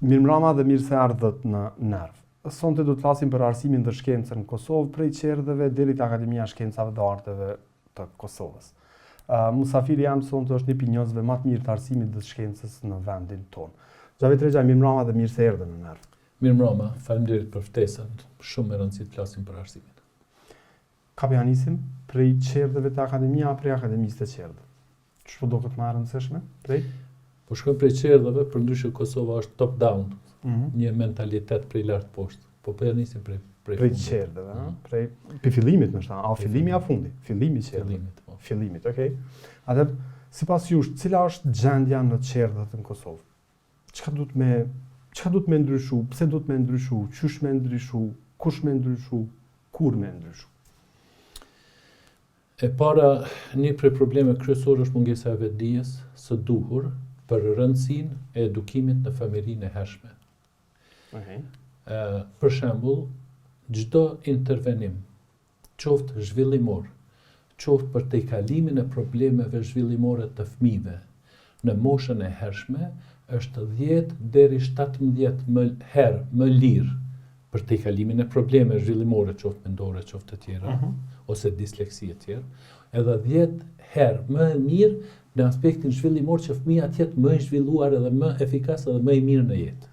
Mirëmbrama dhe mirë se erdhët në Nerv. Sonte do të flasim për arsimin dhe shkencën në Kosovë, prej çerdheve deri te Akademia e Shkencave dhe Arteve të Kosovës. Uh, musafiri jem sonte është një prej njohësve më të mirë të arsimit dhe shkencës në vendin tonë. Xhavit Rexhaj, mirëmbrama dhe mirë se erdhe në Nerv. Mirëmbrama, faleminderit për ftesën. Shumë me rëndësi të flasim për arsimin. Ka po ja nisim? Prej çerdheve te akademia, prej akademisë te çerdhet? Ç'po doket më e rëndësishme? Prej? Po shkojmë prej çerdheve, përndryshe Kosova është top down, mm -hmm. një mentalitet prej lart poshtë. Po po ja nisim prej prej prej çerdheve, mm -hmm. prej prej fillimit ndoshta, a fillimi a fundi? Fillimi i çerdheve. Fillimit, po. Fillimit, okay. Atëherë, sipas jush, cila është gjendja në çerdhet në Kosovë? Çka duhet me çka duhet me ndryshu, pse duhet me ndryshu, qysh me ndryshu, kush me ndryshu, kur me ndryshu? E para, një prej problemeve kryesore është mungesa e vetëdijes së duhur për rëndësinë e edukimit në fëmijërinë e hershme. Okay. Ë, për shembull, çdo intervenim qoftë zhvillimor, qoftë për tejkalimin e problemeve zhvillimore të fëmijëve në moshën e hershme, është 10 deri 17 më herë më lirë për tejkalimin e problemeve zhvillimore, qoftë mendore, qoftë të tjera, uh mhm. -huh. ose disleksi e tjera, edhe 10 herë më e mirë në aspektin zhvillimor që fëmija të jetë më i zhvilluar edhe më efikas edhe më i mirë në jetë.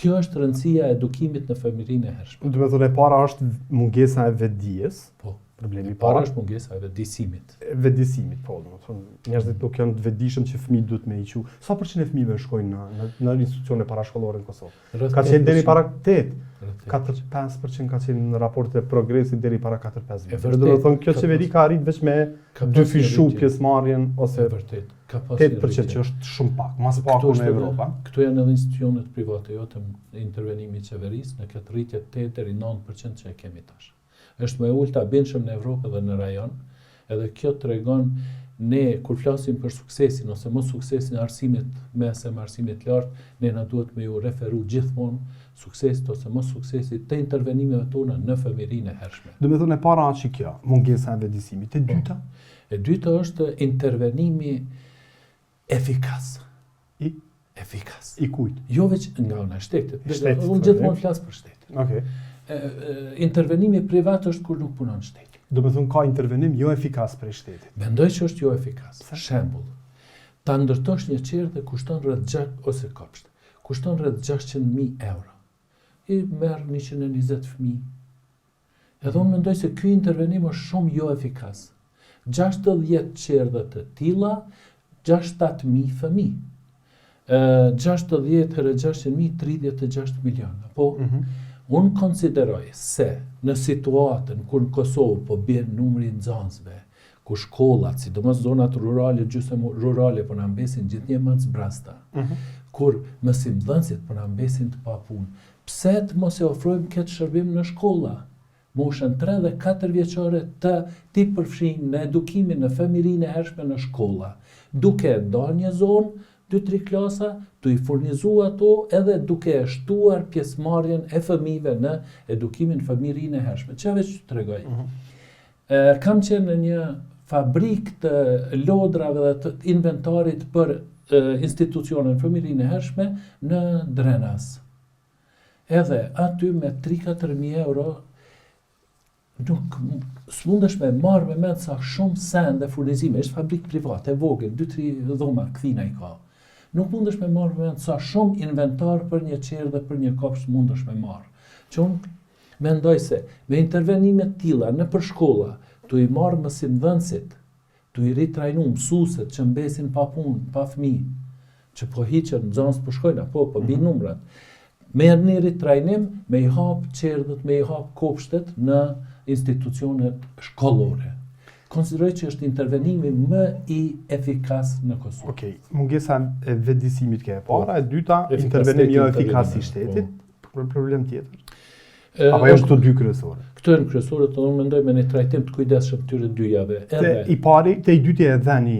Kjo është rëndësia e edukimit në fëmijërinë e hershme. Do të thonë e para është mungesa e vetëdijes. Po. Problemi i parë është mungesa e vetëdijesimit. Vetëdijesimit, po, do të thonë njerëzit nuk janë të vetëdijshëm që fëmijët duhet me i çu. Sa përqind e fëmijëve shkojnë në në, në institucione parashkollore në Kosovë? Ka qenë deri para 8, 4-5% ka qenë në raportet e progresit deri para 4-5 vjetëve. Do të thonë kjo qeveri ka arrit veç me dyfishu pjesëmarrjen ose vërtet. Ka pas 8% që është shumë pak, ma së paku në Evropë. Këtu janë edhe institucionet private, jo vetëm intervenimi i qeverisë në këtë rritje 8 deri 9% që e kemi tash. Është më e ulta bindshëm në Evropë dhe në rajon, edhe kjo tregon ne kur flasim për suksesin ose mos suksesin e arsimit mesëm, arsimit lartë, ne na duhet me ju referu gjithmonë suksesit ose mos suksesit të intervenimeve tona në fëmijërinë e hershme. Do të thonë e para që kjo, mungesa e vetëdijesimit. E dyta? E dyta është intervenimi efikas. I? Efikas. I kujt? Jo veç nga ana e shtetit. Shtetit unë gjithmonë flas për shtetin. Okej. Okay. Intervenimi privat është kur nuk punon shteti. Do të thonë ka intervenim jo efikas prej shtetit. Mendoj që është jo efikas. Shembull, ta ndërtosh një çerdhe kushton rreth 6 ose kopsht, kushton rreth 600.000 euro. I merr 120 fëmijë Edhe unë mendoj se ky intervenim është shumë jo efikas. 60 çerdhe të tilla, 6-7 fëmijë. 60 herë 600.000, 36 milion. Po, mm -hmm. unë konsideroj se në situatën kur në Kosovë po bjen numri i nxënësve, ku shkollat, sidomos zonat rurale, gjysmë rurale, po na mbesin gjithnjë më të zbrazta, mm -hmm. kur mësimdhënësit po na mbesin të papunë, Pse të mos e ofrojmë këtë shërbim në shkolla? Moshën tre dhe katër vjeçare të t'i përfshijmë në edukimin në fëmijërinë e hershme në shkolla, duke e nda një zonë, dy tri klasa, tu i furnizu ato edhe duke e shtuar pjesëmarrjen e fëmijëve në edukimin në fëmijërinë e hershme. Çka veç të tregoj? Mm -hmm. E, kam qenë në një fabrikë të lodrave dhe të inventarit për institucione në fëmijërinë e hershme në Drenas. Edhe aty me 3-4 mijë euro nuk s'mundesh me marrë me mend sa shumë sende furnizime, është fabrikë private, e vogël, 2-3 dhoma kthina i ka. Nuk mundesh me marrë me mend sa shumë inventar për një çerdhe, për një kopsht mundesh me marrë. Që unë mendoj se me intervenime të tilla nëpër shkolla, tu i marrë mësimdhënësit, tu i ritrajnu mësuesit që mbesin pa punë, pa fëmijë, që po hiqen, nxënës po shkojnë, apo po bijnë mhm. numrat. Me një ritrajnim, me i hap çerdhet, me i hap kopshtet në institucionet shkollore. Konsideroj që është intervenimi më i efikas në Kosovë. Okej, okay. mungesa e vetëdijesimit ke e para, e dyta, intervenim jo efikas i shtetit, po. Për problem tjetër. Apo janë këto dy kryesore? Këto janë kryesore, të unë mendoj me një trajtim të kujdesshëm këtyre dyjave. Edhe te i pari, te i dyti e dhe një,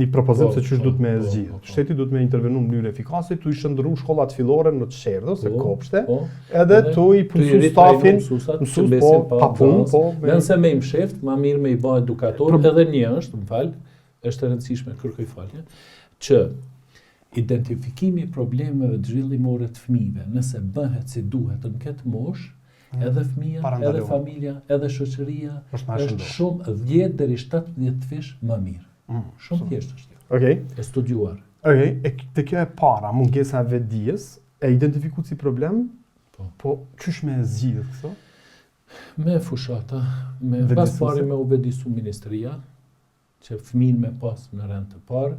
një propozim po, se qysh po, duhet me po, zgjidh. Po, po. Shteti duhet me intervenu në mënyrë efikase, tu i shndërru shkollat fillore në çerdhe ose po, kopshte, po, edhe tu i punësu stafin, mësues po, pa punë, po. Me... Nëse me i msheft, ma mirë me i ba edukator, edhe një është, më fal, është e rëndësishme, kërkoj falje, që. Identifikimi i problemeve zhvillimore të fëmijëve, nëse bëhet si duhet në këtë moshë, mm. edhe fëmija, edhe familja, edhe shoqëria është, është shumë 10 deri 17 fish më mirë. Mm, shumë thjesht është kjo. Okej. Okay. E studiuar. Okej, okay. e te kjo e para, mungesa e vetëdijes, e identifikuar si problem, po, po qysh me e zgjidh këtë? Me fushata, me ma s'pari me u vetëdijesu ministria, që fëmijën me pas në rend të parë,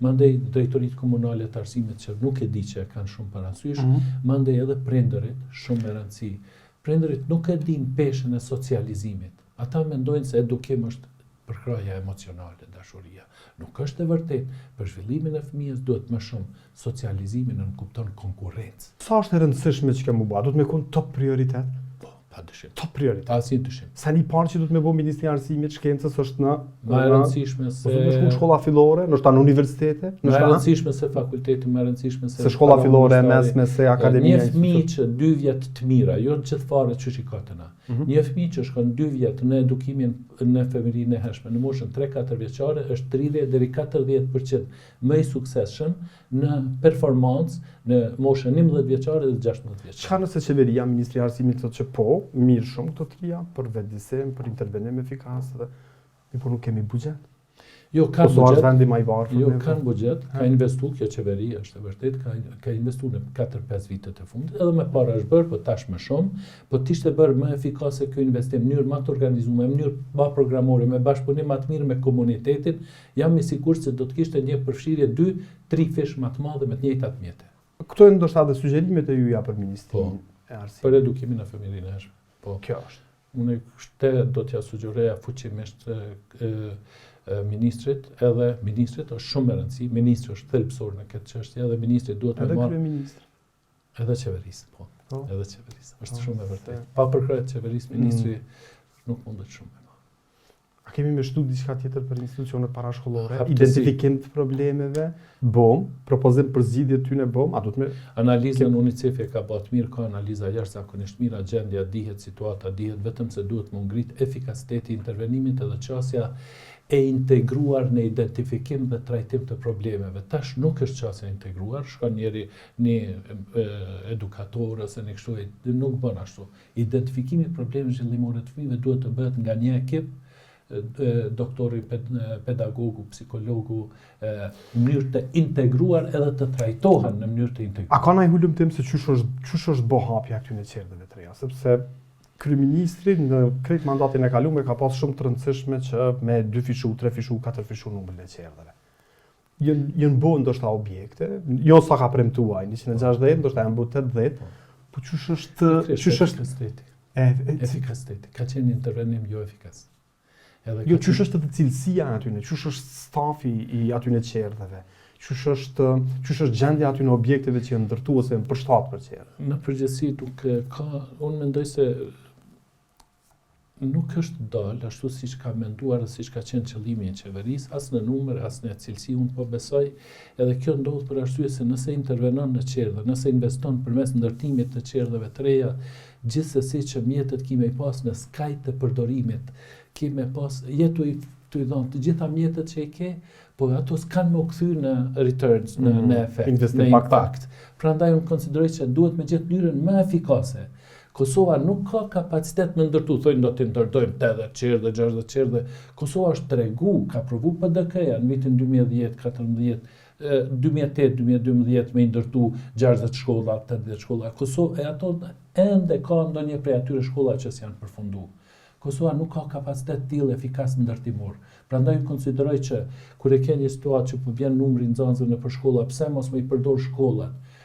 mandej drejtoritë komunale të arsimit që nuk e di që e kanë shumë parasysh, mm -hmm. mandej edhe prindërit, shumë me rëndësi. Prindërit nuk e dinë peshën e socializimit. Ata mendojnë se edukim është përkrahja emocionale, dashuria. Nuk është e vërtetë. Për zhvillimin e fëmijës duhet më shumë. Socializimi nënkupton konkurrencë. Sa është e rëndësishme që kjo m'u ba? Duhet me konë top prioritet? Po, pa dyshim. Top prioritet. Pa asnjë dyshim. Seni i parë që duhet me bo Ministria e Arsimit, Shkencës është në më e rëndësishme se ose të shku në shkolla fillore, ndoshta në universitete, më e rëndësishme se fakulteti, më e rëndësishme se se shkolla fillore e mesme, se akademia. Një fëmijë që dy vjet të mira, jo të gjithë fare që i ka të na. Mm -hmm. Një fëmijë që shkon dy vjet në edukimin në fëmijërinë e hershme, në moshën 3-4 vjeçare është 30 deri 40% më i suksesshëm në performancë në moshën 11 vjeçare dhe 16 vjeçare. Çka nëse qeveria, Ministria e Arsimit thotë që po, mirë shumë këto tria për vetëdijesim, për intervenim efikas dhe mirëpo nuk kemi buxhet. Jo, kanë buxhet. është vendi më i varfër. Jo, kanë buxhet, ka investu kjo qeveri, është e vërtetë, ka ka investu në 4-5 vitet e fundit, edhe më parë është bërë, po tash më shumë, po të ishte bërë më efikase ky investim, në mënyrë më të organizuar, në mënyrë më programore, me bashkëpunim më të mirë me komunitetin, Jam i sigurt se do të kishte një përfshirje dy, tri fish më të madhe me të njëjtat mjete. Këto janë ndoshta edhe sugjerimet e juaja për Ministrinë po, e Arsimit. Për edukimin në fëmijërinë e hershme. Po. Kjo është. Unë këtë do t'ja sugjeroja fuqimisht e, e, ministrit, edhe ministrit është shumë me rëndësi, ministri është thelbësor në këtë çështje, edhe ministri duhet me marrë. Edhe kryeministri. Edhe qeverisë, po. po. Edhe qeverisë. Është po, shumë e vërtetë. Pa përkrahje të qeverisë, ministri mm. nuk mundet shumë me A kemi me shtu diçka tjetër për institucionet parashkollore? Identifikim të problemeve, bom, propozim për zgjidhje tyne bom, a do të me Analizën UNICEF e ka bërë të mirë, ka analiza jashtëzakonisht mira, gjendja dihet, situata dihet, vetëm se duhet me u ngrit efikasiteti i intervenimit edhe qasja e integruar në identifikim dhe trajtim të problemeve. Tash nuk është qasja e integruar, shkon njëri një edukator ose një kështu, nuk bën ashtu. Identifikimi i problemeve zhvillimore të fëmijëve duhet të bëhet nga një ekip, doktori, pedagogu, psikologu, në mënyrë të integruar edhe të trajtohen në mënyrë të integruar. A ka ndonjë hulumtim se qysh është qysh është bo hapja e këtyre çerdheve të reja, sepse kryeministri në krejt mandatin e kaluar e ka pas shumë të rëndësishme që me dyfishu, trefishu, katërfishu numrin e çerdheve. Janë bo ndoshta objekte, jo sa ka premtu ai, 160, ndoshta janë bo 80, po, po qysh është qysh është efikasiteti. E, e, efikasiteti, ka qenë intervenim jo efikas. Edhe jo, qysh është edhe cilësia e atyne, qysh është stafi i atyne çerdheve, qysh është qysh është gjendja atyne objekteve që janë ndërtu ose janë përshtatë për çerdhe. Në përgjithësi nuk ka, unë mendoj se nuk është dalë ashtu siç ka menduar dhe siç ka qenë qëllimi i qeverisë, as në numër, as në cilësi, unë po besoj, edhe kjo ndodh për arsye se nëse intervenon në çerdhe, nëse investon përmes ndërtimit të çerdheve të reja, gjithsesi që mjetet ki me i pas në skaj të përdorimit, ki me pas, je tu i tu i dhënë të gjitha mjetet që i ke, po ato s'kanë me u kthy në returns, në, mm, në efekt, në impact. Prandaj unë konsideroj që duhet me gjetë mënyrën më efikase Kosova nuk ka kapacitet me ndërtu, thojnë do t'i ndërtojmë 80 çerdhe, 60 çerdhe. Kosova është tregu, ka provu PDK-ja në vitin 2010, 14, 2008, 2012 me i ndërtu 60 shkolla, 80 shkolla. Kosova, e ato ende ka ndonjë prej atyre shkolla që s'janë përfundu. Kosova nuk ka kapacitet të tillë efikas ndërtimor. Prandaj unë konsideroj që kur e ke një situatë që po bjen numri i nxënësve nëpër shkolla, pse mos me i përdor shkollat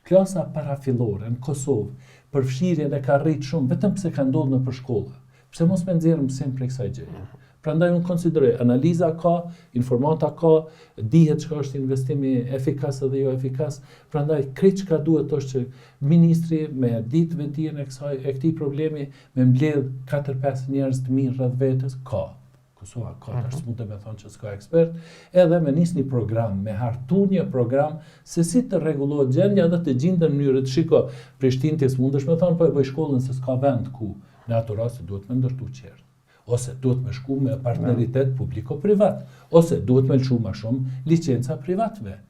Klasa parafillore në Kosovë përfshirjen e ka rrit shumë vetëm pse ka ndodhur nëpër shkolla. Pse mos me nxjerrë mësim prej kësaj gjëje? Prandaj unë konsideroj, analiza ka, informata ka, dihet çka është investimi efikas edhe jo efikas, prandaj krejt çka duhet është që ministri me ditë vetëdijen e kësaj e këtij problemi, me mbledh 4-5 njerëz të mirë rreth vetes, ka. Kosova ka, tash mhm. s'mund të me thonë që s'ka ekspert, edhe me nis një program, me hartu një program se si të rregullohet gjendja dhe të gjinden mënyrët. Shiko, Prishtinë ti s'mundesh me thonë po e bëj shkollën se s'ka vend ku. Në ato raste duhet me ndërtu çerdhe. Ose duhet me shku me partneritet publiko-privat. Ose duhet me lëshu ma shumë licenca privatëve.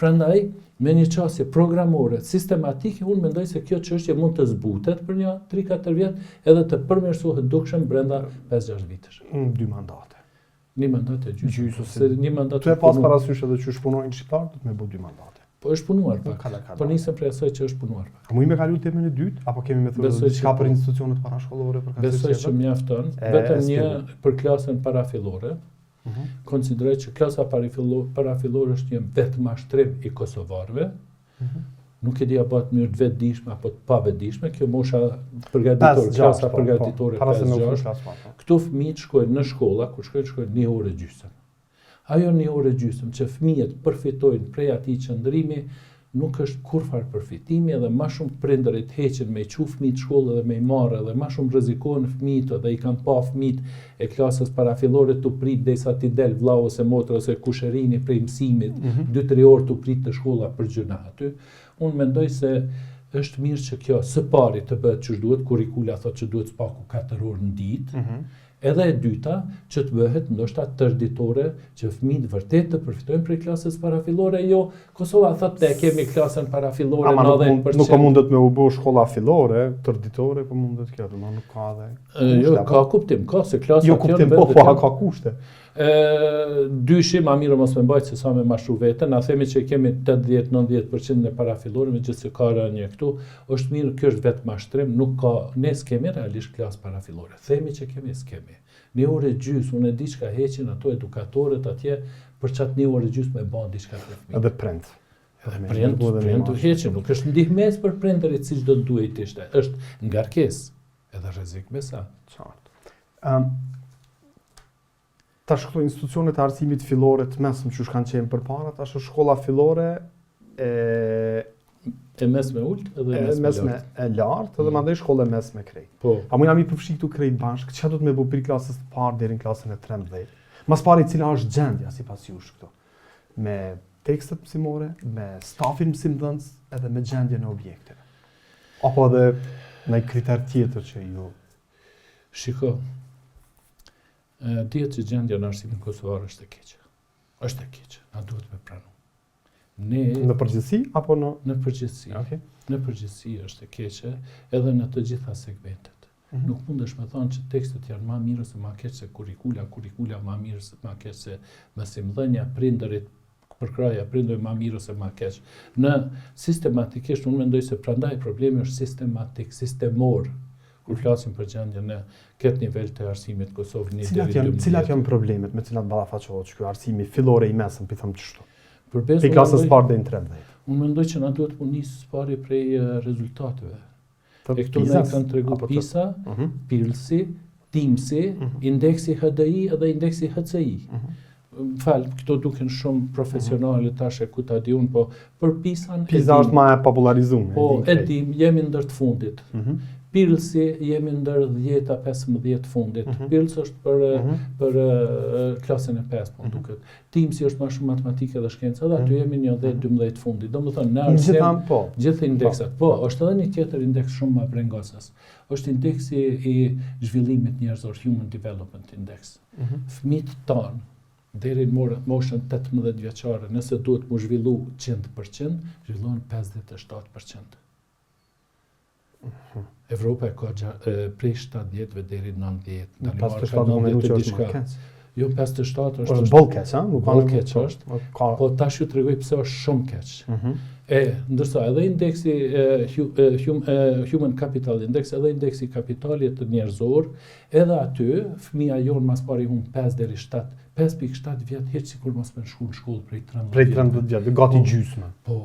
Prandaj, me një qasje programore, sistematike, unë mendoj se kjo çështje mund të zbutet për një 3-4 vjet edhe të përmirësohet dukshëm brenda 5-6 vitesh. Në dy mandate. Një mandat e gjysmë. Gjysmë se një mandat. Tu e pas parasysh edhe qysh punojnë shqiptarët, do të me bo dy mandate. Po është punuar pak. Po nisem prej asaj që është punuar pak. A mujmë me kalu temën e dytë apo kemi me thënë diçka për po. institucionet parashkollore për Besoj që mjafton, vetëm një për klasën parafillore. Mm -hmm. Konsideroj që klasa parafillore është një vetëmashtrim i kosovarëve. Mm -hmm. Nuk e di a bëhet në mënyrë të vetëdijshme apo të pavetëdijshme, kjo mosha përgatitore, klasa po, përgatitore po, 5-6. Po. Këto fëmijët shkojnë në shkolla, kur shkojnë shkojnë një orë e gjysmë. Ajo një orë e gjysmë që fëmijët përfitojnë prej atij qëndrimi, nuk është kurrfarë përfitimi edhe ma shumë prindërit heqin me i çu fëmijët shkollë edhe me i marrë edhe ma shumë rrezikohen fëmijët edhe i kam pa fëmijët e klasës parafillore tu prit derisa t'i del vllau ose motra ose kusherini prej mësimit mm -hmm. 2-3 orë tu prit te shkolla për gjynah aty unë mendoj se është mirë që kjo së pari të bëhet qysh duhet kurrikula thotë që duhet së paku 4 orë në ditë mm -hmm. Edhe e dyta, që të bëhet ndoshta tërditore, që fëmijët vërtet të përfitojnë prej klasës parafillore, jo Kosova thotë e kemi klasën parafillore Ama nuk, mund, nuk po mundet me u bo shkolla fillore, tërditore, po mundet kjo, domethënë nuk ka edhe Jo, ka kuptim, ka se klasa jo, kuptim, po, po, ka kushte. E, dyshi, ma mirë mos me mbajt se sa me mashtru veten, na themi që kemi 80-90% në parafillore, megjithëse ka rënie këtu, është mirë, kjo është vetëmashtrim, nuk ka, ne s'kemi realisht klasë parafillore. Themi që kemi, s'kemi. Një orë e gjysë, unë e di çka heqin ato edukatorët atje, për qatë një orë e gjysë me ba diçka për fëmijë. Edhe prind. Edhe prind, prind u heqin, nuk është ndihmesë për prindërit siç do të duhej të ishte, është ngarkesë, edhe rrezik besa. Qartë. Um, Tash këto institucionet e arsimit fillore të mesëm qysh kanë qenë përpara, tash është shkolla fillore e e mesme ulët edhe e mesme, mesme e lartë edhe mm. mandej shkolla e mesme krejt. Po. A mujna mi përfshi këtu krejt bashkë, çka do të me bu prej klasës të parë deri në klasën e 13? Mas pari cila është gjendja sipas jush këtu? Me tekstet mësimore, me stafin mësimdhënës edhe me gjendjen e objekteve. Apo edhe ndonjë kriter tjetër që ju Shiko, Dihet që gjendja në arsimin kosovar është e keqe. Është e keqe, na duhet me pranu. Ne në përgjithësi apo në në përgjithësi. Okay. Në përgjithësi është e keqe edhe në të gjitha segmentet. Mm -hmm. Nuk mundesh me thonë që tekstet janë ma mirë ose ma keq se kurrikula, kurrikula ma mirë ose ma keq se mësimdhënia, prindërit, përkrahja prindërve ma mirë ose ma keq. Në sistematikisht unë mendoj se prandaj problemi është sistematik, sistemor kur flasim për gjendjen në këtë nivel të arsimit në Kosovë një cilat janë cilat janë problemet me cilat ballafaqohet ky arsimi fillor e i mesëm, po them kështu. Për besë, klasës parë deri në 13. Unë mendoj që na duhet me nis së pari prej rezultateve. Të e këto na kanë tregu PISA, uh mhm. -huh. PIRLS-i, TIMSS-i, uh mhm. -huh. indeksi HDI dhe indeksi HCI. Uh mhm. -huh. Më fal, këto duken shumë profesionale uh -huh. tash e ku ta di unë, po për PISA-n PISA është ma e popularizuar. Po, e dim, jemi ndër të fundit. Uh mhm. -huh. PIRLS-i jemi ndër 10 a 15 të fundit. Uh mhm. -huh. PIRLS është për uh mhm. -huh. për uh, klasën e 5, po uh -huh. duket. TIMSS-i është ma shumë matematikë dhe shkencë, edhe aty mhm. jemi një 10 12 të fundit. Domethënë në arsim, gjithë po. Gjithë indeksat. Po, po, është edhe një tjetër indeks shumë më brengosës. Është indeksi i zhvillimit njerëzor, Human Development Index. Mm -hmm. Fëmijët tanë, deri në moshën 18 vjeçare, nëse duhet mu zhvillu 100%, zhvillohen 57%. Mm -hmm. Evropa e ka gja, e, prej 70 deri 90. Në 57 do me që është më keq. Jo 57 është është boll keq, ha? Nuk ka boll keq është. Po, ka... Po tash ju tregoj pse është shumë keq. Mm -hmm. E, ndërsa edhe indeksi e, hum, e, Human Capital Index, edhe indeksi kapitalit njerëzor, Edhe aty, fëmija jonë mas pari humb 5 deri 7, 5.7 vjet hiç sikur mos me shku në shkollë prej 13 Prej 13 vjet, gati po, gjysmë. Po,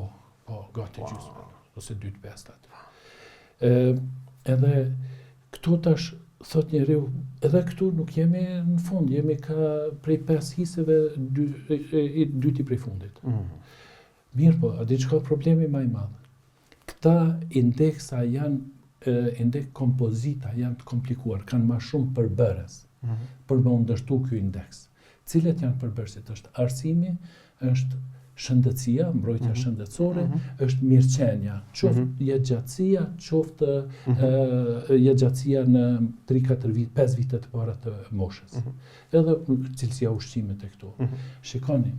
po, gati wow. gjysmë, ose 2 të pestat. E, edhe këtu tash thot njeriu, edhe këtu nuk jemi në fund, jemi ka prej 5 hiseve dy, e, e, dyti prej fundit. Mm. Mirë po, a di çka problemi ma i madh? Këta indeksa janë indeks kompozita janë të komplikuar, kanë ma shumë përbërës mm -hmm. për me u ndërtu ky indeks. Cilët janë përbërësit? Është arsimi, është shëndetësia, mbrojtja mm -hmm. shëndetësore, mm -hmm. është mirëqenia, qoftë mm -hmm. jetëgjatësia, qoftë mm -hmm. jetëgjatësia në 3-4 vit, 5 vite të para të moshës. Mm -hmm. Edhe cilësia ushqimit e këto. Mm -hmm. Shikoni,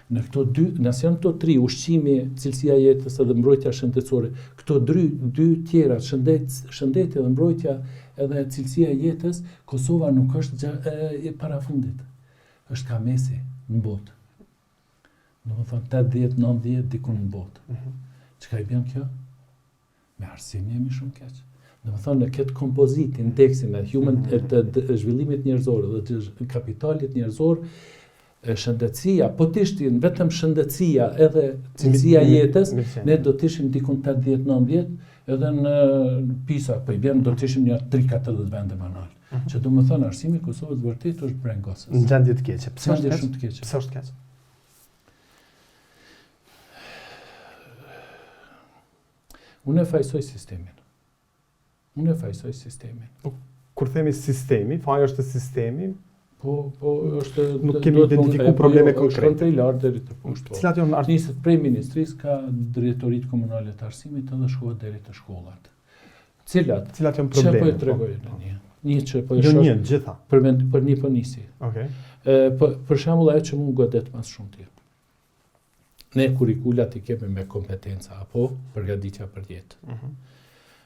Në këto dy, nëse janë këto tri, ushqimi, cilësia e jetës edhe mbrojtja shëndetësore, këto dry, dy tjera, shëndet, shëndeti dhe mbrojtja edhe cilësia e jetës, Kosova nuk është gja, e, e parafundit. Është ka mesi në botë. Domethonë 80, 90 dikun në botë. Mm -hmm. Çka i bjen kjo? Me arsim jemi shumë keq. Domethonë, në këtë kompozitë, indeksin e human, mm -hmm. të, të zhvillimit njerëzor dhe të kapitalit njerëzor, e shëndetësia, po të ishtin vetëm shëndetësia edhe cilësia e jetës, ne do të ishim dikun 80-90, edhe në PISA, po i bjen do të ishim një 3-40 vende më nalt. Mm -hmm. Që domethonë, arsimi i Kosovës vërtet është brengosës. Në gjendje të keqe. Pse është keq? Shumë të keqe. Pse është keq? Unë e fajsoj sistemin. Unë e fajsoj sistemin. Po, kur themi sistemi, faji është te sistemi, Po, po, është nuk kemi identifiku probleme jo, konkrete. Shkon prej lart deri te poshtë. Po. Cilat janë art... Niset prej ministrisë ka drejtoritë komunale të arsimit edhe shkohet deri te shkollat. Cilat? Cilat janë problemet? Që po e tregoj po. në një. Një që po e jo shoh. Jo një, gjitha. Për mend, për një po nisi. Okej. Okay. Po për shembull ajo që mu godet më së shumti. Ne kurrikulat i kemi me kompetenca apo përgatitja për jetë. Mm -hmm.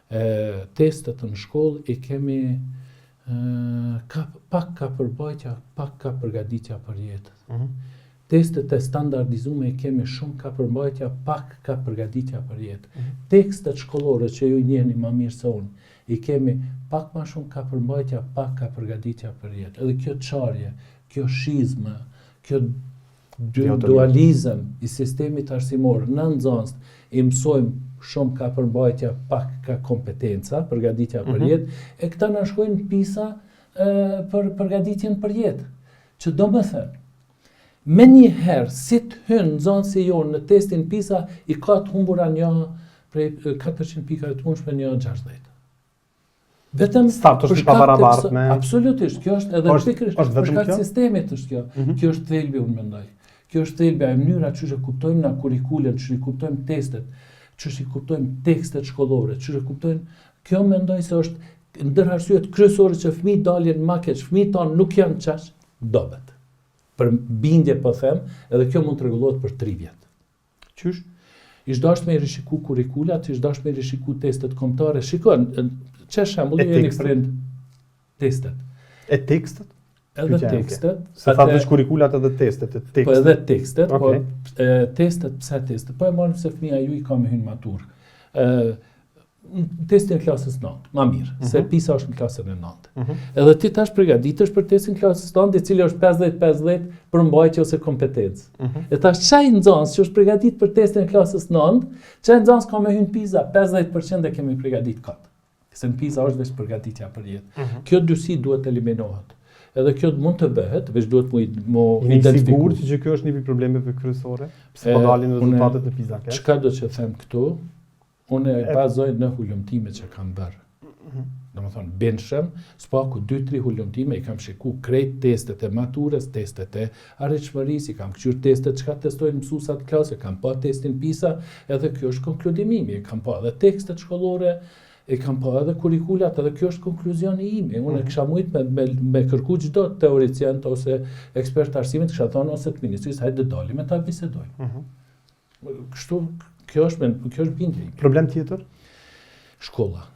e, testet në shkollë i kemi e, ka, pak ka përmbajtja, pak ka përgatitja për jetë. Mm -hmm. Testet e standardizume i kemi shumë ka përmbajtja, pak ka përgatitja për jetë. Mm -hmm. Tekstet shkollore që ju i njihni ma mirë se unë, i kemi pak ma shumë ka përmbajtja, pak ka përgatitja për jetë. Edhe kjo çarje, kjo shizmë, kjo dualizëm i sistemit arsimor na nxënësit i mësojmë shumë ka përmbajtja, pak ka kompetenca, përgatitja për mhm. jetë, e këta na shkojnë PISA e, për përgatitjen për jetë. Që domethënë, menjëherë, si të hynë nxënësi jonë në testin PISA, i ka të humbura një prej 400 pikave të mundshme një 60. Vetëm start është i pabarabartë me Absolutisht, kjo është edhe po pikërisht është vetëm kjo. Sistemit është kjo. Mm -hmm. Kjo është thelbi unë mendoj. Kjo është thelbi ajo mënyra qysh e kuptojmë na kurrikulën, qysh i kuptojmë testet, qysh i kuptojmë tekstet shkollore, qysh e kuptojmë. Kjo mendoj se është ndër arsyet kryesore që fëmijët dalin ma keq, fëmijët tanë nuk janë qaq dobët. Për bindje po them, edhe kjo mund të rregullohet për 3 vjet. Qysh? Ish dasht me i rishiku kurrikulat, ish dasht me i rishiku testet kombëtare. Shiko, që shembull ju jeni prind testet. E tekstet? Edhe tekstet. Se tha veç kurrikulat edhe testet, e tekstet. Po edhe tekstet, po, okay. po e, testet, pse testet? Po e marrim se fëmija juj ka me hy n'maturë. Ë testin e klasës 9, ma mirë, mm -hmm. se mhm. PISA është në klasën e 9. Mm -hmm. Edhe ti tash përgatitesh për testin e klasës 9, i cili është 50-50 përmbajtje ose kompetencë. Mm -hmm. E tash qaj nxënës që është përgatit për testin e klasës 9, qaj nxënës ka me hy në PISA, 50% e kemi përgatit kot. Se në PISA është veç përgatitja për jetë. Mm -hmm. Kjo dysi duhet eliminohet. Edhe kjo mund të bëhet, veç duhet mu, mu identifiku. Jeni sigurt që kjo është një prej problemeve kryesore? Pse po dalin rezultatet në PISA keq? Çka do që them këtu, Unë e bazoj në hulumtime që kam bërë. Mhm. Domethonë, bindshëm, s'paku 2-3 hulumtime, i kam shiku krejt testet e maturës, testet e arritshmërisë, i kam këqyrë testet çka testojnë mësusat klasë, kam pa testin PISA, edhe kjo është konkludimi imi, i kam pa edhe tekstet shkollore, i kam pa edhe kurrikulat, edhe kjo është konkluzioni imi. Unë mm -hmm. kisha mujt me, me, me kërku çdo teoricien ose ekspert arsimit, kisha thonë ose të ministrisë, hajde dalim e ta bisedojmë. Mm -hmm. Kështu, kjo është, kjo është bindje. Problem tjetër? Shkolla.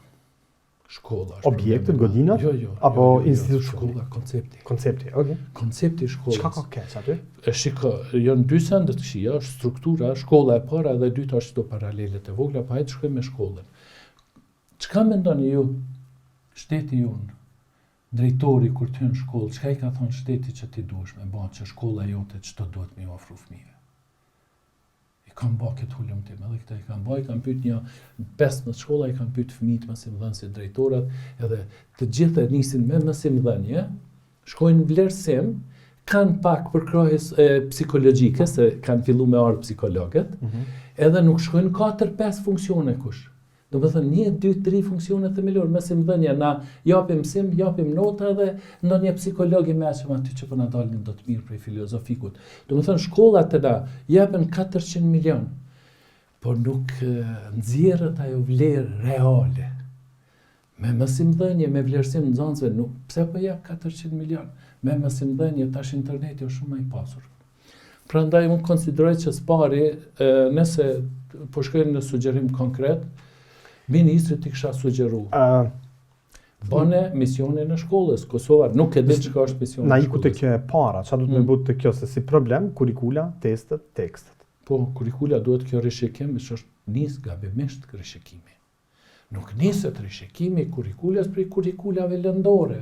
Shkolla. Objektet, godinat? Jo, jo. Apo jo, jo, jo, institucioni? Shkolla, koncepti. Koncepti, okay. Koncepti i shkollës. Çka ka keq aty? E shiko, janë dy sende të këqija, është struktura, shkolla e para dhe e dyta është këto paralelet e vogla, pa hajde shkojmë me shkollën. Çka mendoni ju, shteti jonë, drejtori kur të hyn në shkollë, çka i ka thonë shteti që ti duhesh me ba, që shkolla jote çto duhet me ju ofru fëmijëve? I kam ba këtë hulumtim, edhe këtë i kam ba, i kam pyet një 15 shkolla, i kam pyet fëmijët, mësimdhënësit, drejtorat, edhe të gjithë e nisin me mësimdhënie, shkojnë në vlerësim, kanë pak përkrahje psikologjike, se kanë fillu me ardhë psikologët, mm -hmm. edhe nuk shkojnë 4-5 funksione kush. Domethënë, një, dy, tri funksione themelore, mësimdhënia, na japim mësim, japim nota edhe ndonjë psikolog i meçëm aty që po na dalin do të mirë prej filozofikut. Domethënë, shkollat te na jepen 400 milion, por nuk nxjerret ajo vlerë reale. Me mësimdhënie, me vlerësim nxënësve, nuk, pse po jep 400 milion? Me mësimdhënie, tash interneti është shumë më i pasur. Prandaj unë konsideroj që s'pari, nëse po shkojmë në sugjerim konkret, ministrit i kisha sugjeru. Uh, Bone misionin e shkollës, Kosova nuk e di çka është misioni i shkollës. Na iku te kjo e para, çka duhet me mm. bo te kjo se si problem kurikula, testet, tekstet. Po, kurikula duhet kjo rishikim, që është nis gabimisht rishikimi. Nuk niset rishikimi i kurikulës prej kurikulave lëndore.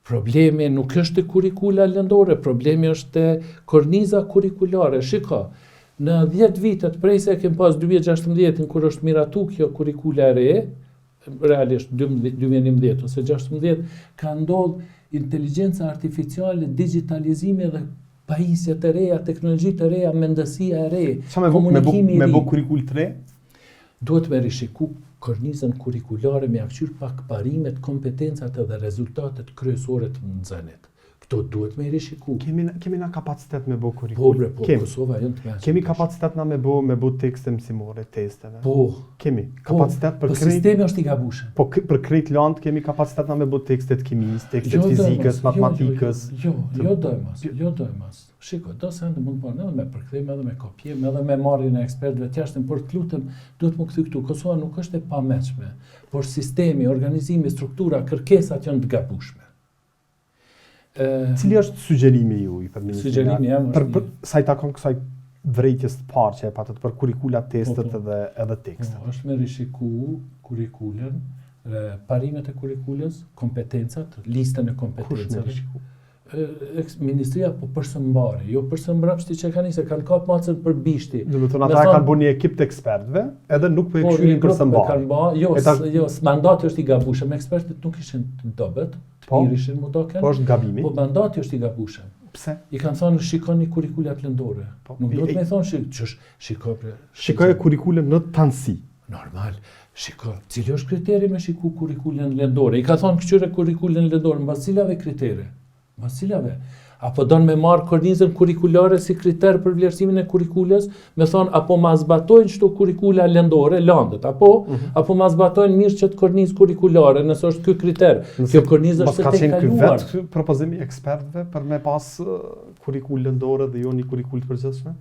Problemi nuk është te kurikula lëndore, problemi është te korniza kurikulare. Shiko, në 10 vitet prej se e kem pas 2016-ën kur është miratu kjo kurikula e re, realisht 2011 ose 16, ka ndodh inteligjenca artificiale, digitalizimi dhe pajisjet e reja, teknologjitë e reja, mendësia e re, komunikimi i ri. Me bo kurikulë të re? Duhet me rishiku kornizën kurikulare me ia kqyr pak parimet, kompetencat edhe rezultatet kryesore të nxënit. Këto duhet me i rishiku. Kemi kemi na kapacitet me bo kurikulë. Po bre, po, kemi. Kosova janë të mençur. Kemi kapacitet na me bo me bo tekste mësimore, testeve. Po. Kemi po, kapacitet për po krejt. sistemi është i gabushëm. Po për krejt landë kemi kapacitet na me bo tekste të kimisë, tekste të jo, fizikës, jo, matematikës. Jo, jo, jo, dojmos, jo dojmos. Shiko, do sende mund të bëhen edhe me përkthim, edhe me kopjim, edhe me marrjen e ekspertëve të jashtëm, por të lutem, duhet m'u kthy këtu. Kosova nuk është e pamençme, por sistemi, organizimi, struktura, kërkesat janë të gabushme. Ë Cili është sugjerimi juaj për ministrin? Sugjerimi jam është për, për sa i takon kësaj vërejtjes të parë që e patët për kurikula, testet po, po. edhe edhe tekstet. Po, është me rishiku kurikulën, parimet e kurikulës, kompetencat, listën e kompetencave. Kush me rishiku? Ministria po për së mbari, jo për së mbrapshti që kanë nisë, kanë kap macën për bishti. Do të thonë ata kanë bërë një ekip të ekspertëve, edhe nuk po e po, kqyrin për së mbari. Kanë ba, jo, tash... jo, mandati është i gabushëm, ekspertët nuk ishin të dobët, të po, mirë ishin më doken. Po është gabimi. Po mandati është i gabushëm. Pse? I kanë thonë shikoni kurikulat lëndore. Po, nuk duhet me thonë shik, qysh, shiko pre. Shikoje kurikulën në tanësi. Normal. Shiko, cili është kriteri me shiku kurikulën lëndore? I ka thonë këqyre kurikulën lëndore, mbas cilave kritere? Mbas cilave? A po don me marrë kornizën kurikulare si kriter për vlerësimin e kurikulës? Me thonë, a po ma zbatojnë qëto kurikula lëndore, landët, apo? Mm -hmm. A po ma zbatojnë mirë qëtë kornizë kurikulare, nëse është ky kriter? Nëse, Kjo kornizë është e tejkaluar. Ka qenë ky vetë propozimi i ekspertëve për me pas kurikulë lëndore dhe jo një kurikulë të përgjithshme?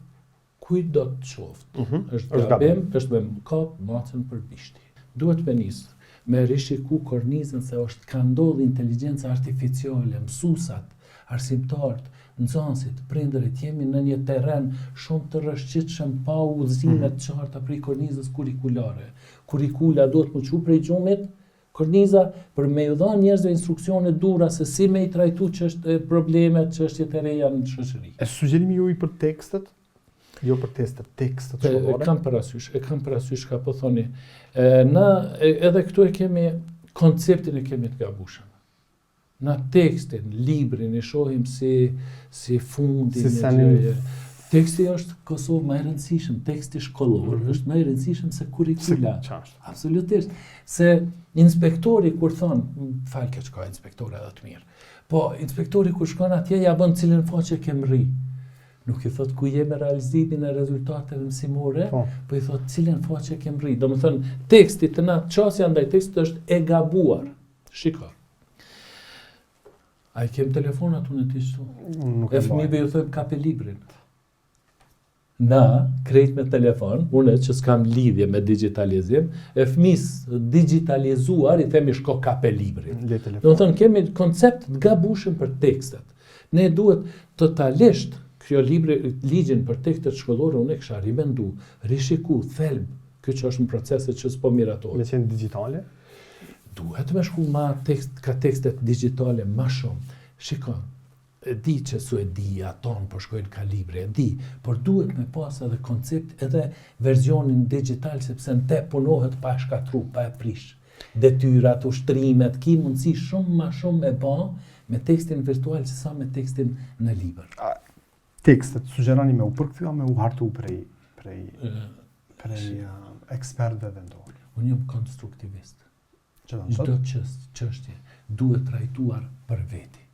Kujtdo të qoftë, mm -hmm. është gabim, është me kap macën për bishti. Duhet me nis, me rishiku kornizën se është ka ndodhë inteligjenca artificiale, mësusat, arsimtarët, nxënësit, prindërit, jemi në një terren shumë të rrëshqitshëm pa udhëzime mm -hmm. të qarta prej kornizës kurikulare. Kurikula duhet m'u çu prej gjumit, Korniza për me ju dhanë njerëzve instruksione t'duhura se si me i trajtu çësht problemet, çështjet e reja në shoqëri. E sugjerimi juaj për tekstet? Jo për testet, tekstet shkollore. E kam parasysh, e kam parasysh çka po thoni. E, na edhe këtu e kemi konceptin e kemi të gabushëm. Na tekstin, librin e shohim si si fundin si e Teksti është Kosovë më i rëndësishëm, teksti shkollor mm -hmm. është më i rëndësishëm se kurikula. Si, Absolutisht. Se inspektori kur thon, fal keq ka inspektor edhe të mirë. Po inspektori kur shkon atje ja bën cilën faqe ke mrri. Nuk i thot ku je me realizimin e rezultateve mësimore, po, po i thot cilën faqe ke mrri. Domethënë teksti të na qasja ndaj tekstit është e gabuar. Shiko. A i kem telefonat unë e ti qëtu? Nuk e E fëmijëve ju thojmë kape librin. Na, krejt me telefon, unë që s'kam lidhje me digitalizim, e fëmis digitalizuar i themi shko kape librin. Le telefon. Domethënë, kemi koncept të gabushëm për tekstet. Ne duhet totalisht, kjo libri, ligjin për tekstet shkollore, unë e kisha rimendu, rishiku, thelb, Ky që është në procese që s'po miratohet. Me qenë digjitale? Duhet me shku ma tekst, ka tekstet digjitale ma shumë. Shiko, e di që su e di, aton po shkojnë ka libri, e di, por duhet me pas edhe koncept edhe versionin digital, sepse në te punohet pa e shkatru, pa e prish. Detyrat, ushtrimet, ki mundësi shumë ma shumë me ba me tekstin virtual se sa me tekstin në libër. Tekstet, sugjeroni me u përkthy a me u hartu prej, prej, prej uh, ekspertëve vendorë? Unë jam konstruktivist. Që do Çdo çështje duhet trajtuar për veti.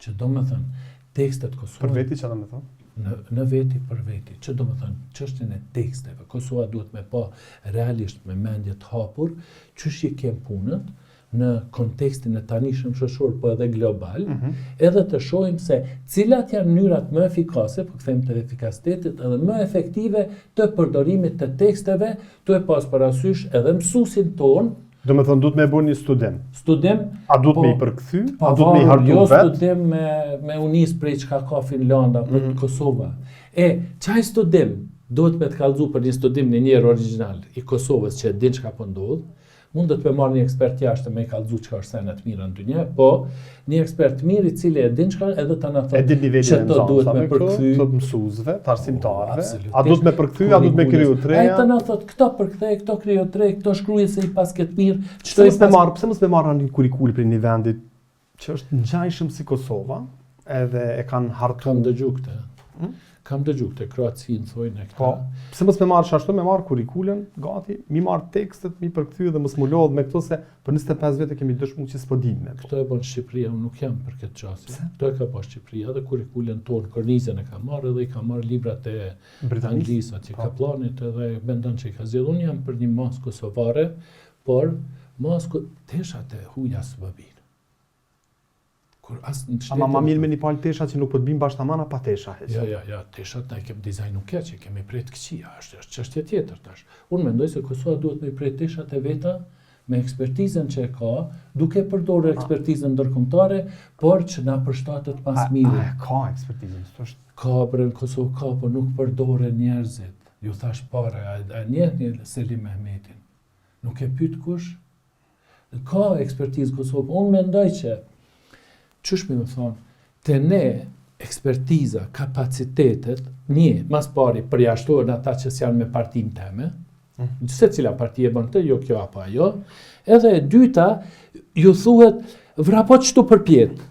Që do me thënë, tekstet Kosova... Për veti, që do me thënë? Në, në veti për veti. Që do me thënë, çështjen e teksteve, Kosova duhet me pa realisht me mendje të hapur, qysh i kem punët, në kontekstin e tanishëm shoqëror, po edhe global, mm -hmm. edhe të shohim se cilat janë mënyrat më efikase, po kthehemi te efikasitetit, edhe më efektive të përdorimit të teksteve, tu e pas parasysh edhe mësuesin tonë, Do me thonë, duhet me bo një studim. Studim. A duhet po, me i përkthy? A duhet me i hartu jo vetë? Jo studim me, me u nis prej çka ka Finlanda, mm -hmm. Kosova. E, qaj studim, duhet me të kallzu për një studim një njeri origjinal i Kosovës që e din çka po ndodh, Mundet me marrë një ekspert jashtë me i kallzu çka është senet mira në dynja, po një ekspert mirë i cili e din çka edhe ta na thotë. E din nivelin e nxënësve, duhet me përkthy, të mësuesve, të arsimtarëve. Po, a duhet me përkthy, a duhet me kriju të reja? Ai ta na thotë këto përkthej, këto krijo të reja, këto shkruaj se i pasket mirë, çto i pas. Pse mos pse mos me marrë një kurrikulë prej një vendi që është ngjajshëm si Kosova, edhe e kanë hartu. Kam dëgju këtë. Hmm? Kam dëgju këtë, Kroacinë, thojnë e këta. Po, pse mos me marrë ashtu, me marrë kurrikulën, gati, mi marrë tekstet, mi përkthy dhe mos m'u lodh me këto se për 25 vjet e kemi dëshmu që s'po dimë me. Këto e bën Shqipëria, unë nuk jam për këtë qasje. Këto e ka pa Shqipëria dhe kurrikulën tonë, kornizën e ka marrë edhe i ka marrë librat e Anglisë, atje po. Kapllanit edhe mendon që i ka zgjedhur. Unë jam për një masë kosovare, Por, masë teshat e huja s'po bin. Kur as në shtetë... Ama ma mirë me një palë tesha që nuk po të bin bash taman a pa tesha heq. Jo, jo, jo, teshat na i kemi dizajnu keq, i kemi pre të këqija, është, është çështje tjetër tash. Unë mendoj se Kosova duhet me i pre teshat e veta me ekspertizën që e ka, duke përdorur ekspertizën ndërkombëtare, por që na përshtatet ma s'miri. A, a e ka ekspertizën, është... Ka, bre, në Kosovë ka, po nuk përdoren njerëzit. Ju thash pare, a, a njeh Selim Mehmetin? Nuk e pyet kush? Ka ekspertizë në Kosovë. Unë mendoj që, qysh me thonë, te ne ekspertiza, kapacitetet, një, mas pari, përjashtohen ata që s'janë me partinë teme, mm. secila parti e bën këtë, jo kjo apo ajo, edhe e dyta, ju thuhet, vrapo qëtu përpjetë,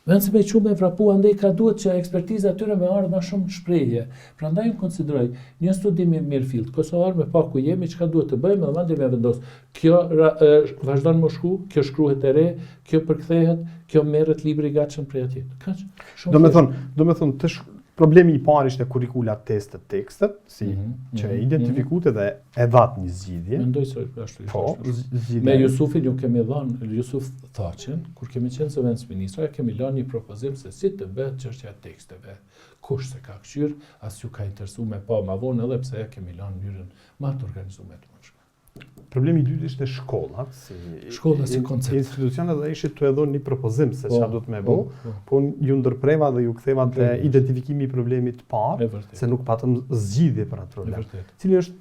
Vend se me çu me vrapu andej ka duhet që ekspertiza atyre me ardhë ma shumë në shprehje. Prandaj unë konsideroj një studim i mirëfilltë kosovar me pa ku jemi, çka duhet të bëjmë dhe mandej me vendos. Kjo ra, e, vazhdon me shku, kjo shkruhet e re, kjo përkthehet, kjo merret libri i gatshëm prej atje. Kaq? Shumë. Do me thonë, do me thonë, të problemi i parë ishte kurrikula testet, tekstet, si mm -hmm. që e mhm, identifikuat mhm. edhe e dhatë një zgjidhje. Mendoj se është ashtu. Po, zgjidhje. Me Jusufin ju kemi dhënë Jusuf Thaçin, kur kemi qenë zëvendësministra, kemi lënë një propozim se si të bëhet çështja e teksteve. Kush s'e ka kqyr, as ju ka interesu me pa ma vonë edhe pse e kemi lënë mënyrën ma të organizuar të mundshme. Problemi i dytë ishte shkollat, si shkolla si koncept. Institucionet dhe ishit tu e dhënë një propozim se po, çfarë duhet me bo, po, po, po ju ndërpreva dhe ju ktheva te identifikimi i problemit të parë, se nuk patëm zgjidhje për atë problem. Cili është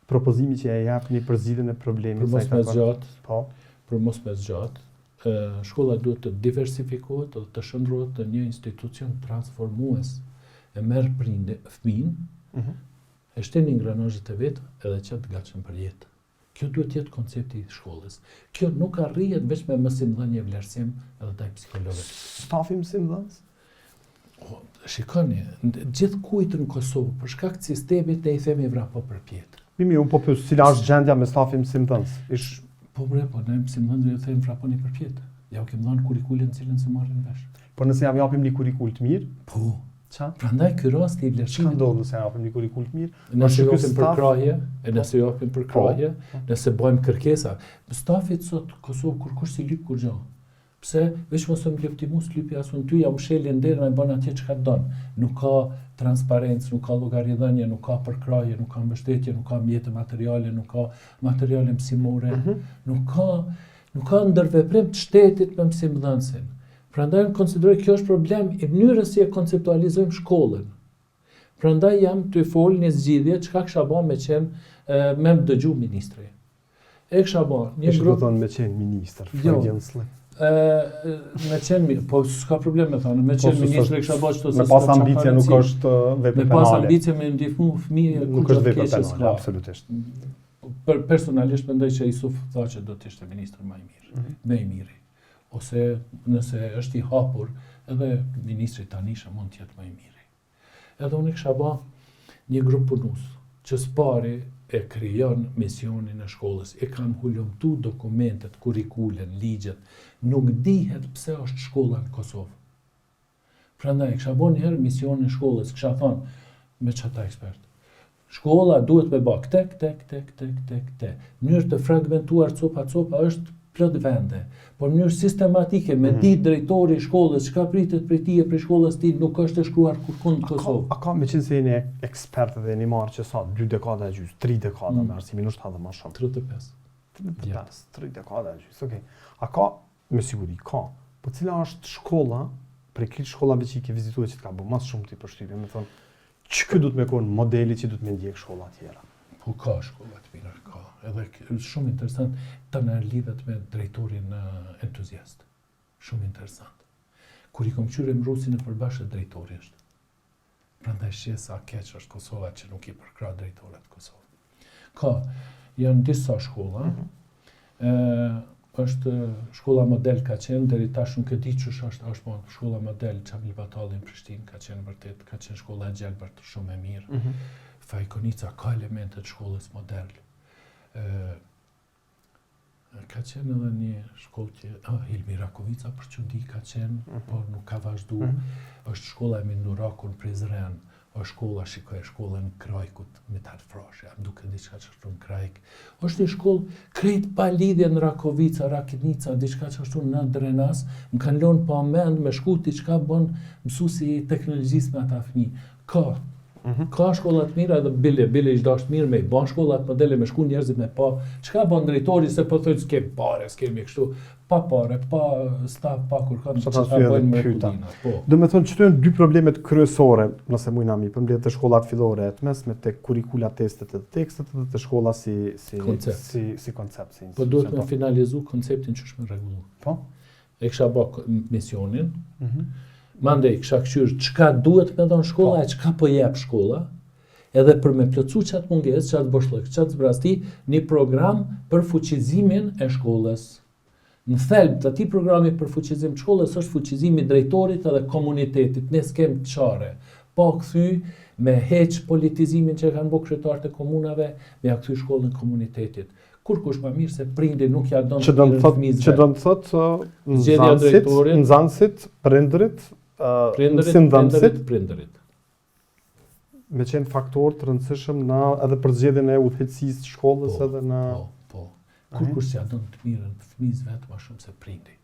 propozimi që e jepni për zgjidhjen e problemit për mos me zgjat, po. Për mos me zgjat, shkolla duhet të diversifikohet dhe të shndërrohet në një institucion transformues. E merr prindi fëmijën, mm -hmm. E shtin në ingranazhet e veta edhe e qet të gatshëm për jetë. Kjo duhet të jetë koncepti i shkollës. Kjo nuk arrihet veç me mësimdhënie, vlerësim edhe ndaj psikologët. Stafi mësimdhënës? O, shikoni, gjithkujt në Kosovë, për shkak të sistemit ne i themi vrapo përpjetë. Mi, mi, unë po pyes, cila është gjendja me stafin mësimdhënës? Ish... Po bre, po ne mësimdhënësve ju themi vraponi përpjetë. Ja u kemë dhënë kurrikulën cilën s'e marrin vesh. Po nëse ja japim një kurrikulë të mirë? Po. Ça? Prandaj ky rasti i vlerësimit. Çka ndodh nëse ja japim një kurrikulë të mirë? Nëse japim përkrahje, e nëse japim përkrahje, po, po. nëse bëjmë kërkesa. Stafit sot Kosovë kurkush s'i lyp kurgjo. Pse? Veç mos më lyp ti mu, s'lypi as unë ty, ja mshelin derën e bën atje çka don. Nuk ka transparencë, nuk ka llogaridhënie, nuk ka përkrahje, nuk ka mbështetje, nuk ka mjete materiale, nuk ka materiale mësimore, mm -hmm. nuk ka nuk ka ndërveprim të shtetit me mësimdhënësin. Prandaj unë konsideroj kjo është problem i mënyrës si e konceptualizojmë shkollën. Prandaj jam tu fol një zgjidhje çka kisha ba me qenë me më dëgju ministri. E kisha ba një grup... Ishe thonë me qenë ministër, jo. Freudian slip. E, me qenë, po s'ka problem me thonë, me po, qenë ministër kisha ba qëto se Me pas ambicie nuk është vepër penale. Me pas ambicie me ndihmu fëmijë, nuk është vepër penale, absolutisht. Per, personalisht mendoj që Isuf Thaçi do të ishte ministër më i mirë, mm -hmm. më i miri. ose nëse është i hapur, edhe ministri i tanishëm mund të jetë më i miri. Edhe unë kisha ba një grup punues që s'pari e krijon misionin e shkollës. E kam hulumtu dokumentet, kurrikulën, ligjet. Nuk dihet pse është shkolla në Kosovë. Prandaj, kisha bo një herë misionin e shkollës, kisha thonë me qata ekspert. Shkolla duhet me ba këte, këte, këte, këte, këte, këte. Mënyrë të fragmentuar copa copa është Plot vende. Por në mënyrë sistematike me mm. ditë drejtori i shkollës çka pritet prej tij e prej shkollës tij nuk është e shkruar kurrkund në Kosovë. A ka, meqenëse jeni ekspert dhe jeni marrë që sa dy dekada e gjysë, tri dekada mm. me arsimin, është edhe ma shumë. 35. 35, tri dekada e gjysë, okej. Okay. A ka, me siguri, ka, po cila është shkolla, prej krejt shkollave që i ke vizituar që të ka bo ma së shumti përshtypje, me thonë, qiky duhet me konë modeli që duhet me ndjek shkolla tjera? Po ka shkolla të mira, ka. Edhe shumë interesant, tana lidhet me drejtorin entuziast. Shumë interesant. Kur i kom kqyrë emëruesin e përbashkët drejtori është. Prandaj shih sa keq është Kosova që nuk i përkrah drejtorët në Kosovë. Ka, janë disa shkolla, mm -hmm. e, është shkolla model ka qenë, deri tash nuk e di qysh është, është po shkolla model Qamil Batalli në Prishtinë ka qenë vërtet, ka qenë shkolla e gjelbërt shumë e mirë. Mm -hmm. Faik Konica ka elemente të shkollës model. E, Ka qenë edhe një shkollë që, ah, Hilmi Rakovica për çudi ka qenë, mm -hmm. por nuk ka vazhdu. Mm -hmm. Është shkolla Emin Duraku në Prizren, është shkolla, shikoj, shkollën e Krajkut, Mit'hat Frashëri, a duket diçka që është në Krajk. Është një shkollë krejt pa lidhje në Rakovica, Rakitnica, diçka që është në Drenas, më kanë lënë pa mend me shku ti çka bën mësuesi i teknologjisë me ata fëmijë. Ka, Mm -hmm. Ka shkolla të mira edhe bile, bile ish dasht mirë me i ban shkollat modele me shku njerëzit me pa. Çka bën drejtori se po thotë s'kem pare, s'kemi kështu, pa pare, pa staf, pa kurkan që ta bëjnë me pyta. Po. Do me thonë që janë dy problemet kryesore, nëse mujna mi përmbledh te shkollat fillore e të mesme te kurikula testet edhe tekstet dhe te shkolla si si koncept. si si koncept si Po duhet me finalizu konceptin që është me rregullu. Po. E kisha bë misionin. Mm -hmm. Mandej kisha kqyr çka duhet me dhon shkolla po. e çka po jep shkolla. Edhe për me plotësu qatë mungesë, qatë boshllëk, qatë zbrazti, një program për fuqizimin e shkollës. Në thelb të atij programi për fuqizim të shkollës është fuqizimi i drejtorit edhe komunitetit. Ne s'kem çare. Pa kthy me heq politizimin që kanë bërë kryetarët e komunave, me ja kthy shkollën komunitetit. Kurkush ma mirë se prindi nuk ja don të mirën fëmijës vet. Që do të thotë nxënësit, nxënësit, prindërit, prindërit, mësimdhënësit, prindërit. Me qenë faktor të rëndësishëm në edhe përzgjedhjen e udhëheqësisë së shkollës po, edhe në Po, po. Kurkush s'ja don të mirën fëmijës vet ma shumë se prindi.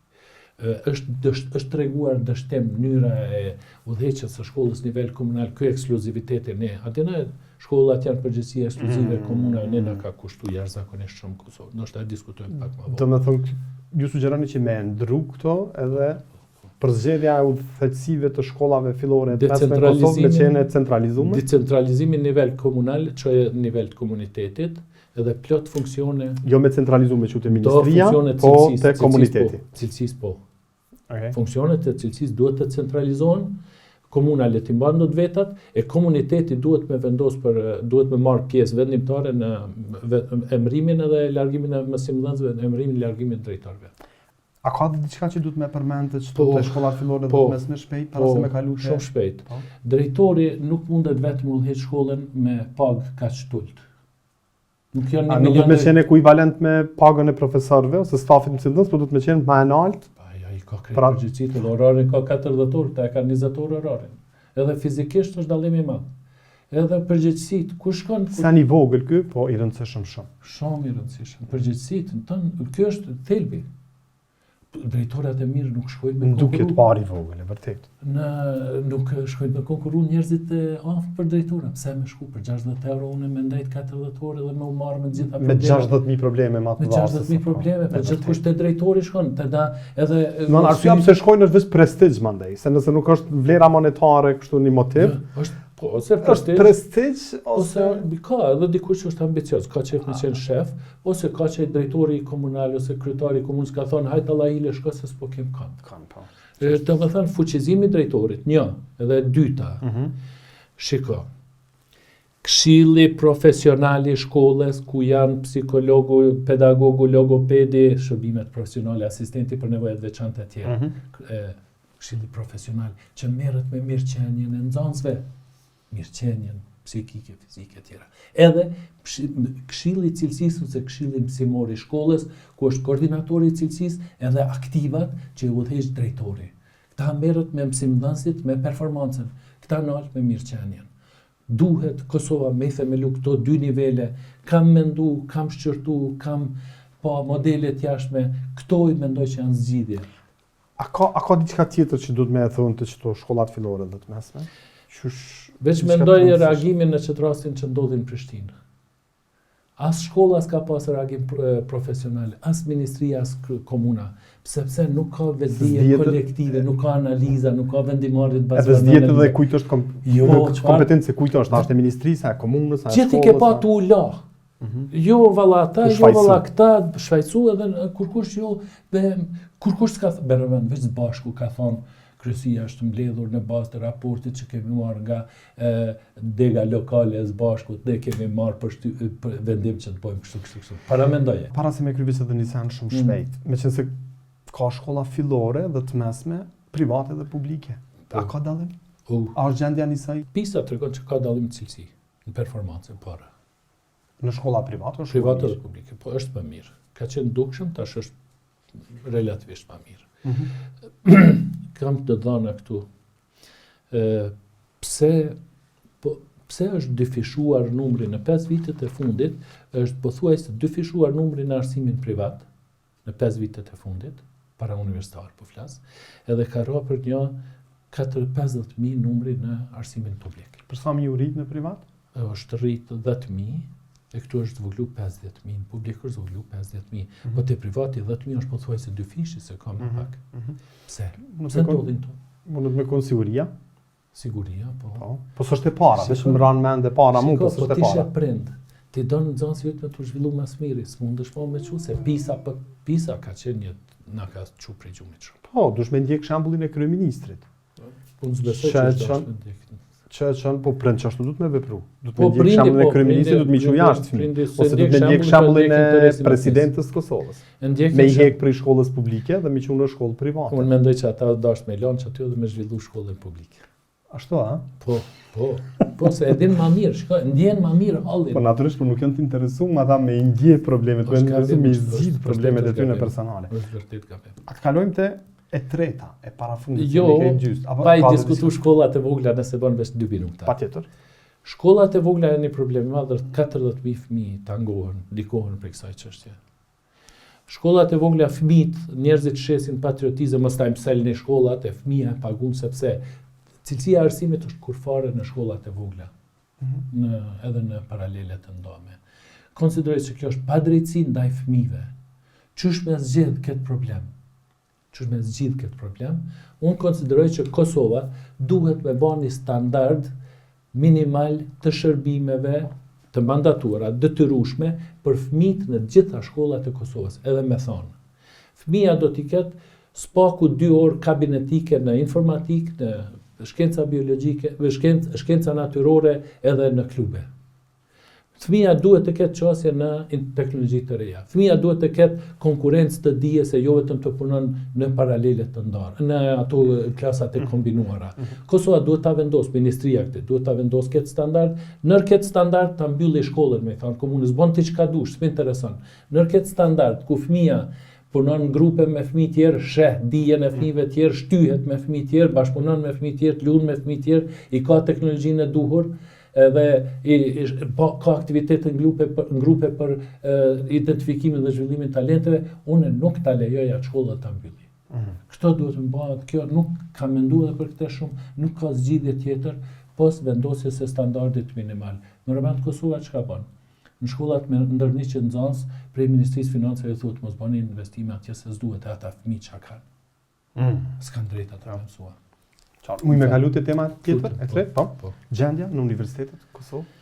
Është dësht, është treguar dështim mënyra e udhëheqjes së shkollës në nivel komunal, ky ekskluziviteti ne. A din shkollat janë përgjegjësi ekskluzive mm. komunave, ne na ka kushtu jashtëzakonisht shumë Kosovë. Ndoshta e diskutojmë pak më vonë. Do me thonë, ju sugjeroni që me ndru këto edhe përzgjedhja e udhëheqësive të shkollave fillore të mesme në Kosovë me qenë e centralizuar? Decentralizimi në nivel komunal, çoje në nivel të komunitetit, edhe plot funksione. Jo me centralizu me çu te ministria, po te komuniteti. Po, cilësisë po. Okay. Funksionet e cilësisë duhet të centralizohen, komuna le t'i mban do të vetat, e komuniteti duhet me vendos për duhet me marr pjesë vendimtare në emërimin edhe largimin e mësimdhënësve, në emërimin e largimin e drejtorëve. A ka dhe diçka që duhet me përmend që po, te shkollat fillore dhe po, të mesme shpejt para po, se me kalu te Shumë shpejt. Po. Drejtori nuk mundet vetëm udhëheq shkollën me pagë kaq t'ult. Nuk janë një milion. Nuk duhet me qenë ekuivalent me pagën e profesorëve ose stafit mësimdhënës, por duhet me qenë më e lartë. Pa, ja, i ka krejt pra... përgjegjësitë edhe orarin ka 40 orë, këta e kanë 20 orë orarin. Edhe fizikisht është dallim i madh. Edhe përgjegjësitë, ku shkon ku... Sen i vogël ky, po i rëndësishëm shumë. Shumë i rëndësishëm. Përgjegjësitë, tën, ky është thelbi. drejtorat e mirë nuk shkojnë me konkurru. Duket pari i vogël, e vërtet. Në nuk shkojnë me konkurru njerëzit e aftë për drejtora. Pse me shku për 60 euro unë me ndejt 40 orë dhe me u marrë me gjitha problemet. Me 60.000 probleme ma të Me 60.000 probleme, po gjithkush te drejtori shkon, te da edhe Në arsyeja pse shkojnë është veç prestigj mandej, se nëse nuk është vlera monetare kështu një motiv, është Po, ose prestigj, prestigj ose, ose ka edhe dikush që është ambicioz, ka qejf me qenë shef, ose ka qejf drejtori komunal ose kryetari i komunës ka thonë hajt Allah shko se s'po kem kanë. Kanë po. E, do të thënë fuqizimi i drejtorit, një, edhe e dyta. Mm -hmm. Shiko. Këshilli profesional i shkollës ku janë psikologu, pedagogu, logopedi, shërbimet profesionale, asistenti për nevojat veçanta e tjera. Mm -hmm. Këshilli profesional që merret me mirëqenien e nxënësve, mirëqenien psikike, fizike e tjera. Edhe këshilli i cilësisë ose këshilli mësimor i shkollës, ku është koordinatori i cilësisë, edhe aktivat që i udhëheq drejtori. Këta merret me mësimdhënësit, me performancën, këta nalt me mirëqenien. Duhet Kosova me i themelu këto dy nivele. Kam mendu, kam shqyrtu, kam... pa modele të jashtme, këto i mendoj që janë zgjidhje. A ka a ka diçka tjetër që duhet me e thonë te qëto shkollat fillore dhe të mesme? Qysh Veç mendoj reagimin në qëtë rastin që ndodhi në Prishtinë. As shkolla s'ka pas reagim profesional, as ministria, as komuna, sepse nuk ka vetëdije kolektive, nuk ka analiza, nuk ka vendimmarrje të bazuar. Edhe s'dihet edhe kujt është kom, jo, kompetencë e kujt është, a është e ministrisë, a e komunës, a e shkollës. Gjithë i ke pa tu u la. Mm -hmm. Jo valla ata, jo valla këta, shfajsu edhe kurkush jo, dhe kurkush s'ka thënë, vend, veç SBASHK-u ka thonë, kryesia është mbledhur në bazë të raportit që kemi marrë nga e, dega lokale e SBASHK-ut, ne kemi marrë për, shty, për vendim që të bëjmë kështu, kështu, kështu. Paramendoje. Para se me kry edhe një sen shumë mm. shpejt, mm. meqenëse ka shkolla fillore dhe të mesme, private dhe publike. A po. ka dallim? Uh. A është gjendja njësaj? PISA tregon që ka dallim cilësi në performancë para. Në shkolla private është private dhe publike, po është më mirë. Ka qenë dukshëm, tash është relativisht më mirë. Mm -hmm. Kam të dhëna këtu. Ë pse po pse është dyfishuar numri në 5 vitet e fundit, është pothuajse dyfishuar numri në arsimin privat në 5 vitet e fundit, para universitar po flas, edhe ka ra për një 4-50.000 numri në arsimin publik. Për sa mijë u rrit në privat? Është rrit 10.000, e këtu është zvoglu 50.000, në publik është zvoglu 50.000, mm -hmm. po te privati 10.000 është pothuajse dyfishi se ka më mm -hmm. pak. Mm -hmm. Pse? Pse ndodhin këto? Mundet me konë siguria? Siguria, po. Po, po s'është e para, veç më ra n'mend e para mu, po s'është e para. Po ti je prind, ti don nxënësi yt me t'u zhvillu më së miri, s'mundesh po me çu se PISA po PISA ka qenë një na ka çu prej gjumit shumë. Po, dush me ndjek shembullin e kryeministrit. Po unë s'besoj që është dashur me ndjek. Që e çon, po prind qashtu duhet me vepru. Duhet me po, ndjek shembullin e po, kryeministrit, duhet me çu jashtë fëmijë. Ose duhet me ndjek shembullin e presidentes së Kosovës. Me i hek prej shkollës publike dhe me çu në shkollë private. Unë mendoj që ata dasht me lënë qaty dhe me zhvillu shkollën publike. Ashtu, a? Po, po. Po se e din ma mirë, shko, ndjen ma mirë hallin. Po natyrisht, po nuk janë të interesuar ata me i ndje problemet, po janë të interesuar me i zgjidh problemet e tyre personale. Është vërtet gabim. A të kalojmë te e treta, e parafundit, jo, gjysë, apo pa i diskutu shkollat e vogla nëse bën veç 2 minuta. Patjetër. Shkollat e vogla janë një problem i madh, rreth 40.000 fëmijë tangohen, ndikohen prej kësaj çështje. Shkollat e vogla fëmijët, njerëzit shesin patriotizëm, mos ta mëselni shkollat e fëmija e pagun sepse cilësia e arsimit është kurfare në shkollat e vogla. Mm -hmm. në edhe në paralele të ndame. Konsideroj se kjo është padrejtësi ndaj fëmijëve. Qysh me zgjidh këtë problem? Qysh me zgjidh këtë problem? Unë konsideroj që Kosova duhet me ba një standard minimal të shërbimeve të mandatuara, detyrueshme për fëmijët në të gjitha shkollat e Kosovës, edhe me thonë. Fëmija do t'i ketë s'paku dy orë kabinetike në informatikë, në shkenca biologjike, në shkenca, shkenca natyrore edhe në klube. Fëmija duhet të ketë qasje në teknologji të reja. Fëmija duhet të ketë konkurrencë të dijes e jo vetëm të punon në paralele të ndarë, në ato klasat e mhm. kombinuara. Mhm. Kosova duhet ta vendos, ministria këtë, duhet ta vendos këtë standard, nër këtë standard ta mbylli shkollën, me thonë komunës, bon ti çka dush, s'më intereson. Nër këtë standard ku fëmija punon në grupe me fëmijë tjerë, sheh dijen e fëmijëve tjerë, shtyhet me fëmijë tjerë, bashkëpunon me fëmijë tjerë, luan me fëmijë tjerë, i ka teknologjinë e duhur, edhe i, i po, ka aktivitete në grupe për, në grupe për e, identifikimin dhe zhvillimin e talenteve, unë nuk ta lejoj atë shkollë ta mbylli. Mm -hmm. Këto duhet të bëhet, kjo nuk kam menduar edhe për këtë shumë, nuk ka zgjidhje tjetër pos vendosjes së standardit minimal. Në Republikën Kosova çka bën? Në shkollat me ndër 100 nxënës, prej Ministrisë Financave thotë mos bëni investime atje se s'duhet e ata fëmijë çka kanë. Mm. S'kan drejtë ata me mësua. Qartë. Muj me kalu te tema tjetër, e tretë, po? po. Gjendja në universitetet në Kosovë.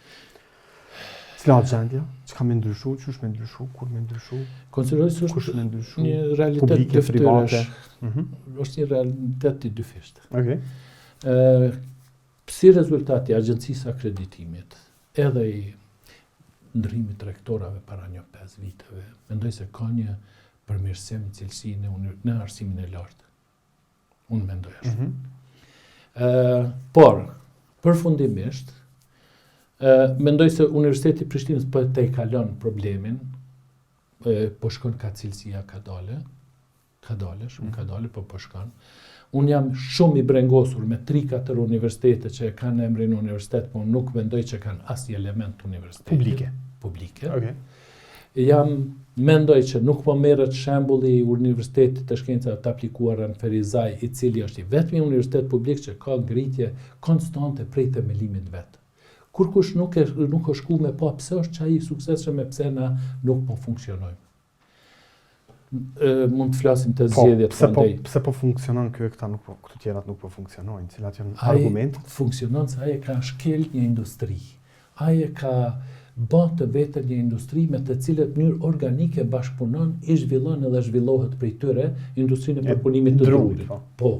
Cila është gjendja? Çka me ndryshu, qysh me ndryshu, kur me ndryshu? Konsideroj se është me ndryshu, një realitet publike, private. Mm -hmm. Është një realitet i dyfishtë. Okej. Okay. Si rezultat i agjencisë akreditimit, edhe i ndërrimit të rektorave para një 5 viteve, mendoj se ka një përmirësim cilësi në, në arsimin e lartë. Unë mendoj ashtu. Mm -hmm. Ë, por përfundimisht ë mendoj se Universiteti i Prishtinës po e tejkalon problemin, e, po shkon ka cilësia kadale, kadale, shumë mm -hmm. kadale, po po shkon. Unë jam shumë i brengosur me 3-4 universitete që e kanë emrin universitet, por nuk mendoj që kanë asnjë element të universitetit. Publike. Publike. Okej. Okay. Jam mendoj që nuk po merret shembulli i Universitetit të Shkencave të Aplikuara në Ferizaj, i cili është i vetmi universitet publik që ka ngritje konstante prej themelimit vet. Kurkush nuk e nuk është shku me pa pse është qaj i suksesshëm e pse na nuk po funksionojmë. E, mund të flasim te po, zgjedhjet pse po pse po funksionon ky e këta nuk po këto tjerat nuk po funksionojnë, cilat janë argumentet? Funksionon se ai e ka shkel një industri. Ai e ka ba të vetën një industri me të cilët mënyrë organike bashkëpunon, i zhvillon edhe zhvillohet prej tyre industrinë e përpunimit të drurit. Po. po.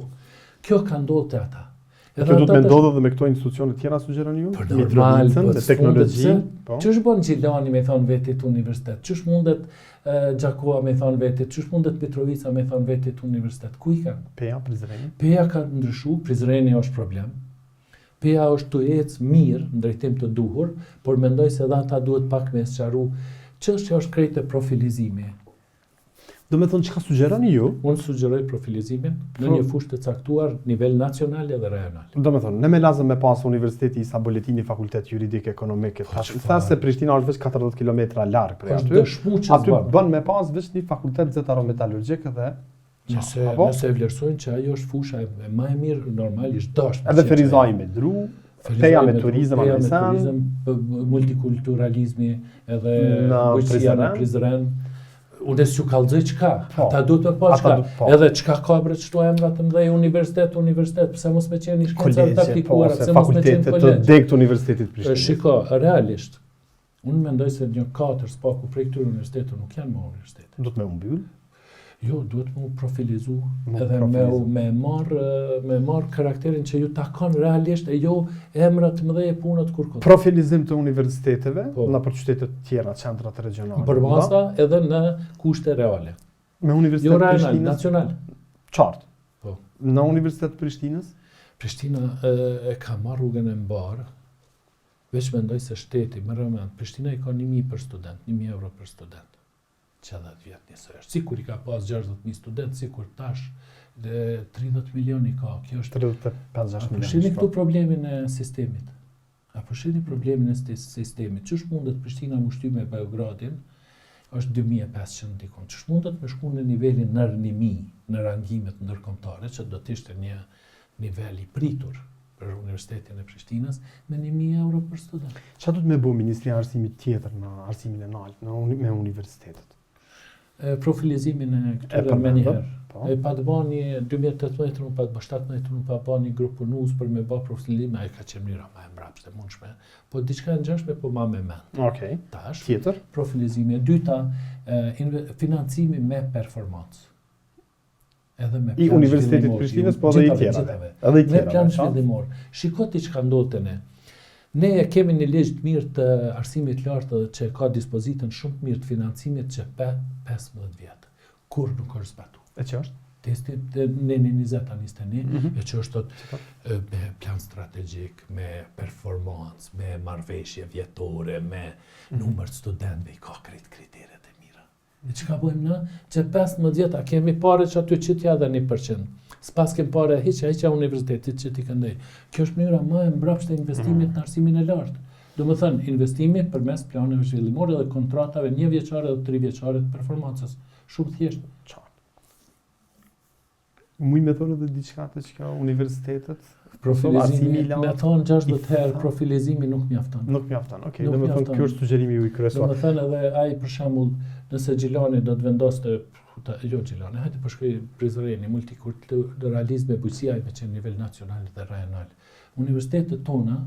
Kjo ka ndodhur te ata. Edhe Kjo duhet me ndodhë edhe me këto institucione tjera sugjeroni ju? Për normal, po, me teknologjinë, po. Qysh bën Gjilani me thonë vetit universitet? Qysh mundet Gjakova me thonë vetit? Qysh mundet Mitrovica me thonë vetit universitet? Ku i kanë? Peja, Prizreni? Peja ka ndryshu, Prizreni është problem. Peja është tu ecë mirë në drejtim të duhur, por mendoj se edhe ata duhet pak me sqaru. Çështja është krejt te profilizimi. Do me thonë, çka sugjeroni ju? Unë sugjeroj profilizimin në një fushë të caktuar, nivel nacional edhe rajonal. Do me thonë, ne me lazëm me pas Universiteti Isa Boletini Fakultet Juridik Ekonomik, po, tash, tha se Prishtina është veç 40 km larg prej aty. Është që Aty bën me pas veç një fakultet xetarometalugjik dhe Nëse, nëse e vlerësojnë që ajo është fusha e më e mirë, normalisht dashtë. Edhe Ferizaj me dru, Peja me turizëm, Peja me turizëm, multikulturalizmi, edhe bujqësia në Prizren. Unë s'ju kallxoj çka, po, ata duhet të po çka. Po. Edhe çka ka bre qëto emra të mëdhej universitet, universitet, pse mos me qenë shkenca të aplikuara, po, pse mos me qenë kolegj. Të degë të Universitetit Prishtinës. Shiko, realisht, Unë mendoj se një katër s'paku prej këtyre universiteteve nuk janë më universitete. Duhet me u mbyll? Jo, duhet me u profilizu, edhe me u me marr me marr karakterin që ju takon realisht e jo emra të mëdhej e punët kurrkund. Profilizim të universiteteve po. nëpër qytete të tjera, qendrat regionale. Përmasa edhe në kushte reale. Me Universitet jo rajonal, Prishtinës? nacional. Qartë. Po. Në Universitet të Prishtinës? Prishtina e, e ka marrë rrugën e mbarë, Veç mendoj se shteti, merre me mend, Prishtina i ka 1000 për student, 1000 euro për student. Që 10 vjet njësoj është. Sikur i ka pas 60.000 student, sikur tash dhe 30 milion i ka. Kjo është 35-6 milion. A po shihni këtu problemin e sistemit? A po shihni problemin e sistemit? Qysh mundet Prishtina mu shty me Beogradin, është 2500 dikun. Qysh mundet me shku në nivelin nër 1000 në rangimet ndërkombëtare, që do të ishte një nivel i pritur për Universitetin e Prishtinës me 1000 euro për student. Çka duhet me bo Ministria e Arsimit tjetër në arsimin e lartë, në uni, me universitetet? E, profilizimin e këtyre menjëherë. Po. E pat ba një 2018 unë pat ba 17 unë pat ba një grup punues për me ba profilizim, ajo ka qenë mënyra ma e mbrapshtë e mundshme. Po diçka e ngjashme, po ma me mend. Okej. Okay. Tash, tjetër, profilizimi e dyta, e, financimi me performancë. edhe me plan I Universitetit të Prishtinës, po edhe i tjerave. Edhe i tjerave. Me plan zhvillimor. Shiko ti çka ndodh te ne. Ne e kemi një ligj të mirë të arsimit të lartë dhe që ka dispozitën shumë të mirë të financimit që 15 vjet. Kurrë nuk është zbatu. E që është? Testi të neni 20 a 21, mm -hmm. e që është të, me plan strategjik, me performancë, me marrëveshje vjetore, me mm -hmm. numër të studentëve, i ka krejt kriteret e mira. E çka bëjmë na? Që 15 vjet a kemi pare që aty qitja edhe 1%. S'paskem pare hiç, hiç universitetit që t'i këndej. Kjo është mënyra më e mbrapshtë e investimit mm. në arsimin e lartë. Domethënë, investimi përmes planeve zhvillimore dhe kontratave njëvjeçare dhe trivjeçare të performancës. Shumë thjesht. Qartë. Muj me thonë edhe diçka të çka universitetet, profilizimi, me thonë 60 herë profilizimi nuk mjafton. Nuk mjafton, okej, okay. domethënë kjo është sugjerimi juaj kryesor. Domethënë edhe ai për shembull, nëse Gjilani do të vendoste ta, jo Gjilani, hajde po shkoj Prizreni, multikulturalizmi, bujqësia me qenë nivel nacional dhe rajonal. Universitetet tona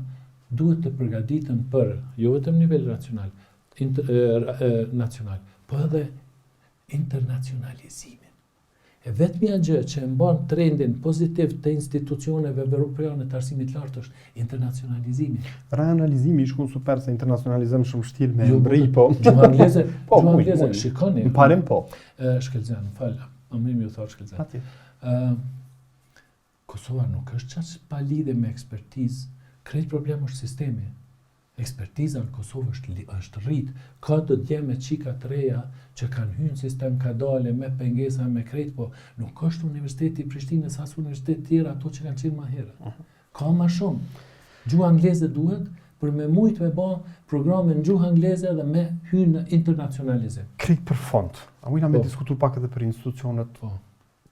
duhet të përgatiten për jo vetëm nivel racional, inter, e, nacional, po edhe internacionalizimin. E vetmja gjë që e mban trendin pozitiv të institucioneve evropiane të arsimit të lartë është internacionalizimi. Rajonalizimi ish kon super se internacionalizim shumë vështirë me jo, mbri, po. Gjuha angleze, po, gjuha angleze, shikoni. Në parim po. Shkëlzen, më fal, më mirë ju thotë Shkëlzen. Patjetër. Ë Kosova nuk është qaq pa lidhje me ekspertizë. Krejt problem është sistemi. Ekspertiza në Kosovë është është rrit. Ka do djem e çika të reja që kanë hyrë në sistem kadale me pengesa me krejt, po nuk është Universiteti i Prishtinës as universitet tjera ato që kanë qenë ma herët. Ka ma shumë. Gjuha angleze duhet për me mujt me ba programe në gjuhë angleze dhe me hy në internacionalizim. Krejt për fund, a mujna me po. diskutu pak edhe për institucionet po.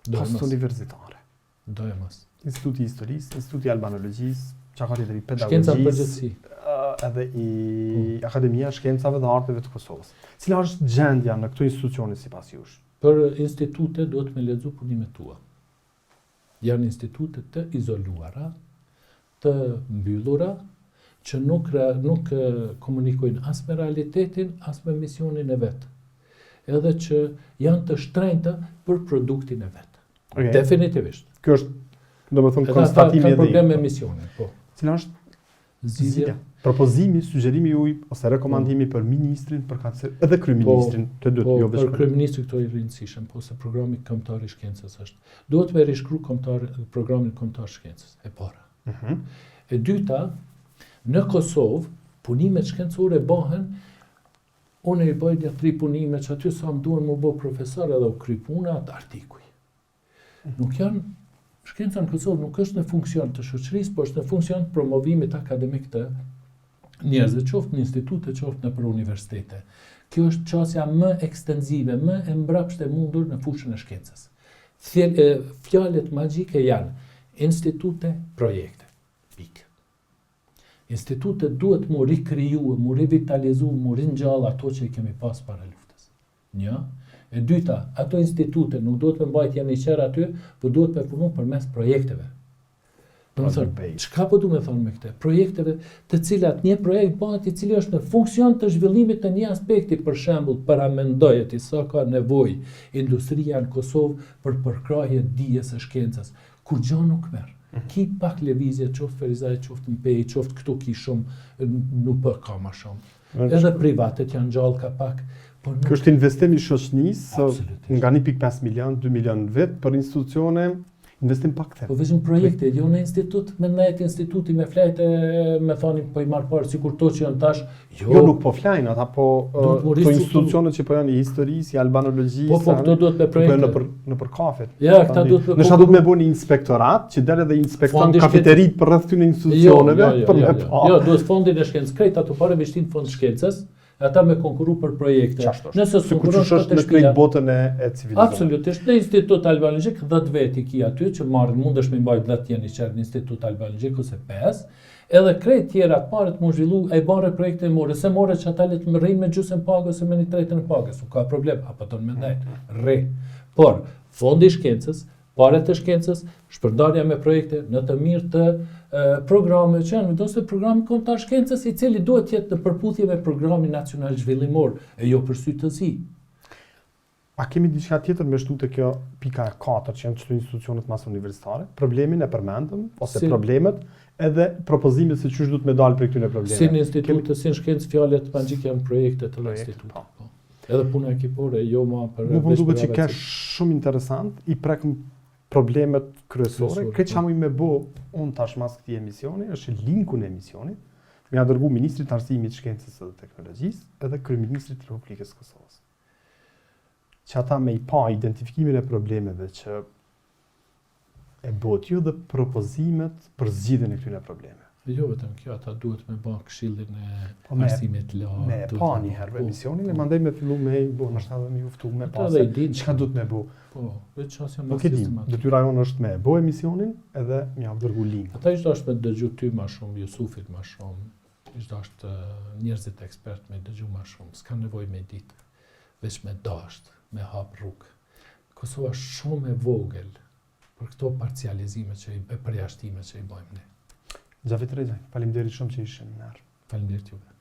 Postuniversitare. Doemos. Instituti i Historisë, Instituti i Albanologjisë, çka ka tjetër i pedagogjisë. Shkenca në përgjithësi. Edhe i po. Akademia e Shkencave dhe Arteve të Kosovës. Cila është gjendja në këto institucione sipas jush? Për institute duhet me lexu punimet tua. Janë institute të izoluara, të mbyllura, që nuk nuk komunikojnë as me realitetin, as me misionin e vet. Edhe që janë të shtrenjta për produktin e vet. Okay. Definitivisht. Kjo është, domethënë, konstatimi edhe. Ka problem me misionin, po. Cila është zgjidhja? Propozimi, sugjerimi juaj ose rekomandimi po. për ministrin për edhe kryeministrin, po, të dytë, po, jo vetëm. Për kryeministrin këto i rëndësishëm, po se programi kombëtar i shkencës është. Duhet me rishkru kombëtar programin kombëtar shkencës, e para. Mm -hmm. E dyta, në Kosovë punimet shkencore bëhen Unë i bëj një tri punime që aty sa më duhen m'u bo profesor edhe u kry puna atë artikuj. Nuk janë, shkenca në Kosovë nuk është në funksion të shoqërisë, por është në funksion të promovimit akademik të njerëzve, qoftë në institute, qoftë nëpër universitete. Kjo është qasja më ekstenzive, më e mbrapshtë e mundur në fushën e shkencës. Fjalët magjike janë institute, projekte. Pikë. Institutet duhet mu rikriju, mu rivitalizu, mu ringjall ato që i kemi pas para luftës. Një. E dyta, ato institute nuk duhet me mbajt jeniçer aty, po duhet me punu përmes projekteve. Domethënë, çka po du me thonë me këte? Projekteve të cilat një projekt bëhet i cili është në funksion të zhvillimit të një aspekti, për shembull, paramendoje ti sa ka nevojë industria në Kosovë për përkrahje dijes e shkencës. Kurgjo nuk merr. Ki pak lëvizje, qoftë Ferizaj, qoftë në Pejë, qoftë këtu ki shumë, nuk po ka ma shumë. Edhe privatet janë gjallë ka pak. Po nuk... Ky është investim i shoqënisë nga 1.5 milion, 2 milion në vit për institucione, investim pa kthim. Po veç në projekte, jo në institut, me nejt instituti me flejt e me thonin po i marr parë sikur to që janë tash, Jo, jo nuk po flajnë ata, po këto institucionet që po janë i historisë, i albanologjisë, po, po, këto duhet me projekte. Po nëpër nëpër kafet. Ja, këta duhet me Nështë duhet me bo një inspektorat që del edhe inspekton kafeteritë përreth këtyre institucioneve jo, jo, jo, për me jo, jo. pa. Jo, duhet fondin e shkencës, krejt ato pare me shti n'fond shkencës, ata me konkuru për projekte. Nëse s'konkuron është në krejt botën e, e civilizuar. Absolutisht, në Institut Albanologjik 10 vetë i ki aty që marrin mundesh me mbajt 10 jeniçer në Institut Albanologjik ose 5, Edhe krejt tjerat paret mu zhvillu, e bare projekte e more, se more që ata le të më rrinë me gjysën pagës ose me një tretën e pagës, nuk ka problem, apo të me ndajt, rri. Por, fondi i shkencës, paret e shkencës, shpërndarja me projekte në të mirë të programeve që janë vendosur programi kombëtar shkencës i cili duhet të jetë në përputhje me programin nacional zhvillimor e jo për sy të zi. A kemi diçka tjetër me shtu te kjo pika e katërt që janë qëto institucionet mas universitare? Problemin e përmendëm, ose si, problemet, edhe propozimet se qysh duhet me dalë prej këtyre problemeve. Si në institute, kemi... si në shkencë, fjalët magjike janë projekte të institute. Po. po. Edhe puna ekipore, jo ma për... Mu po duket që ke shumë interesant, i prekëm problemet kryesore. Krejt çka po. muj me bo unë tash mas këtij emisioni, është linkun e emisionit, me ja dërgu Ministrit të Arsimit, Shkencës dhe Teknologjisë, edhe Kryeministrit të Republikës Kosovës. që ata me i pa identifikimin e problemeve që e bot ju dhe propozimet për zgjidhjen e këtyre problemeve. Jo vetëm kjo, ata duhet me ba këshillin e po me, arsimit të lartë. Me pa një herë po, emisionin, e mandej me fillu me i bo, nështë edhe me ju ftu me pa se çka duhet me bo. Po, veç qasja më sistematike. Detyra jonë është me bo emisionin edhe me ja dërgu link. Ata ishte dashtë me dëgju ty ma shumë, Jusufit ma shumë, Ish dasht njerëzit ekspert me dëgju ma shumë, s'ka nevojë me ditë, veç me dasht, me hap rrugë. Kosova është shumë e vogël për këto parcializime që i, e përjashtime që i bëjmë ne. Xhavit Rexhaj, faleminderit shumë që ishe në Faleminderit juve.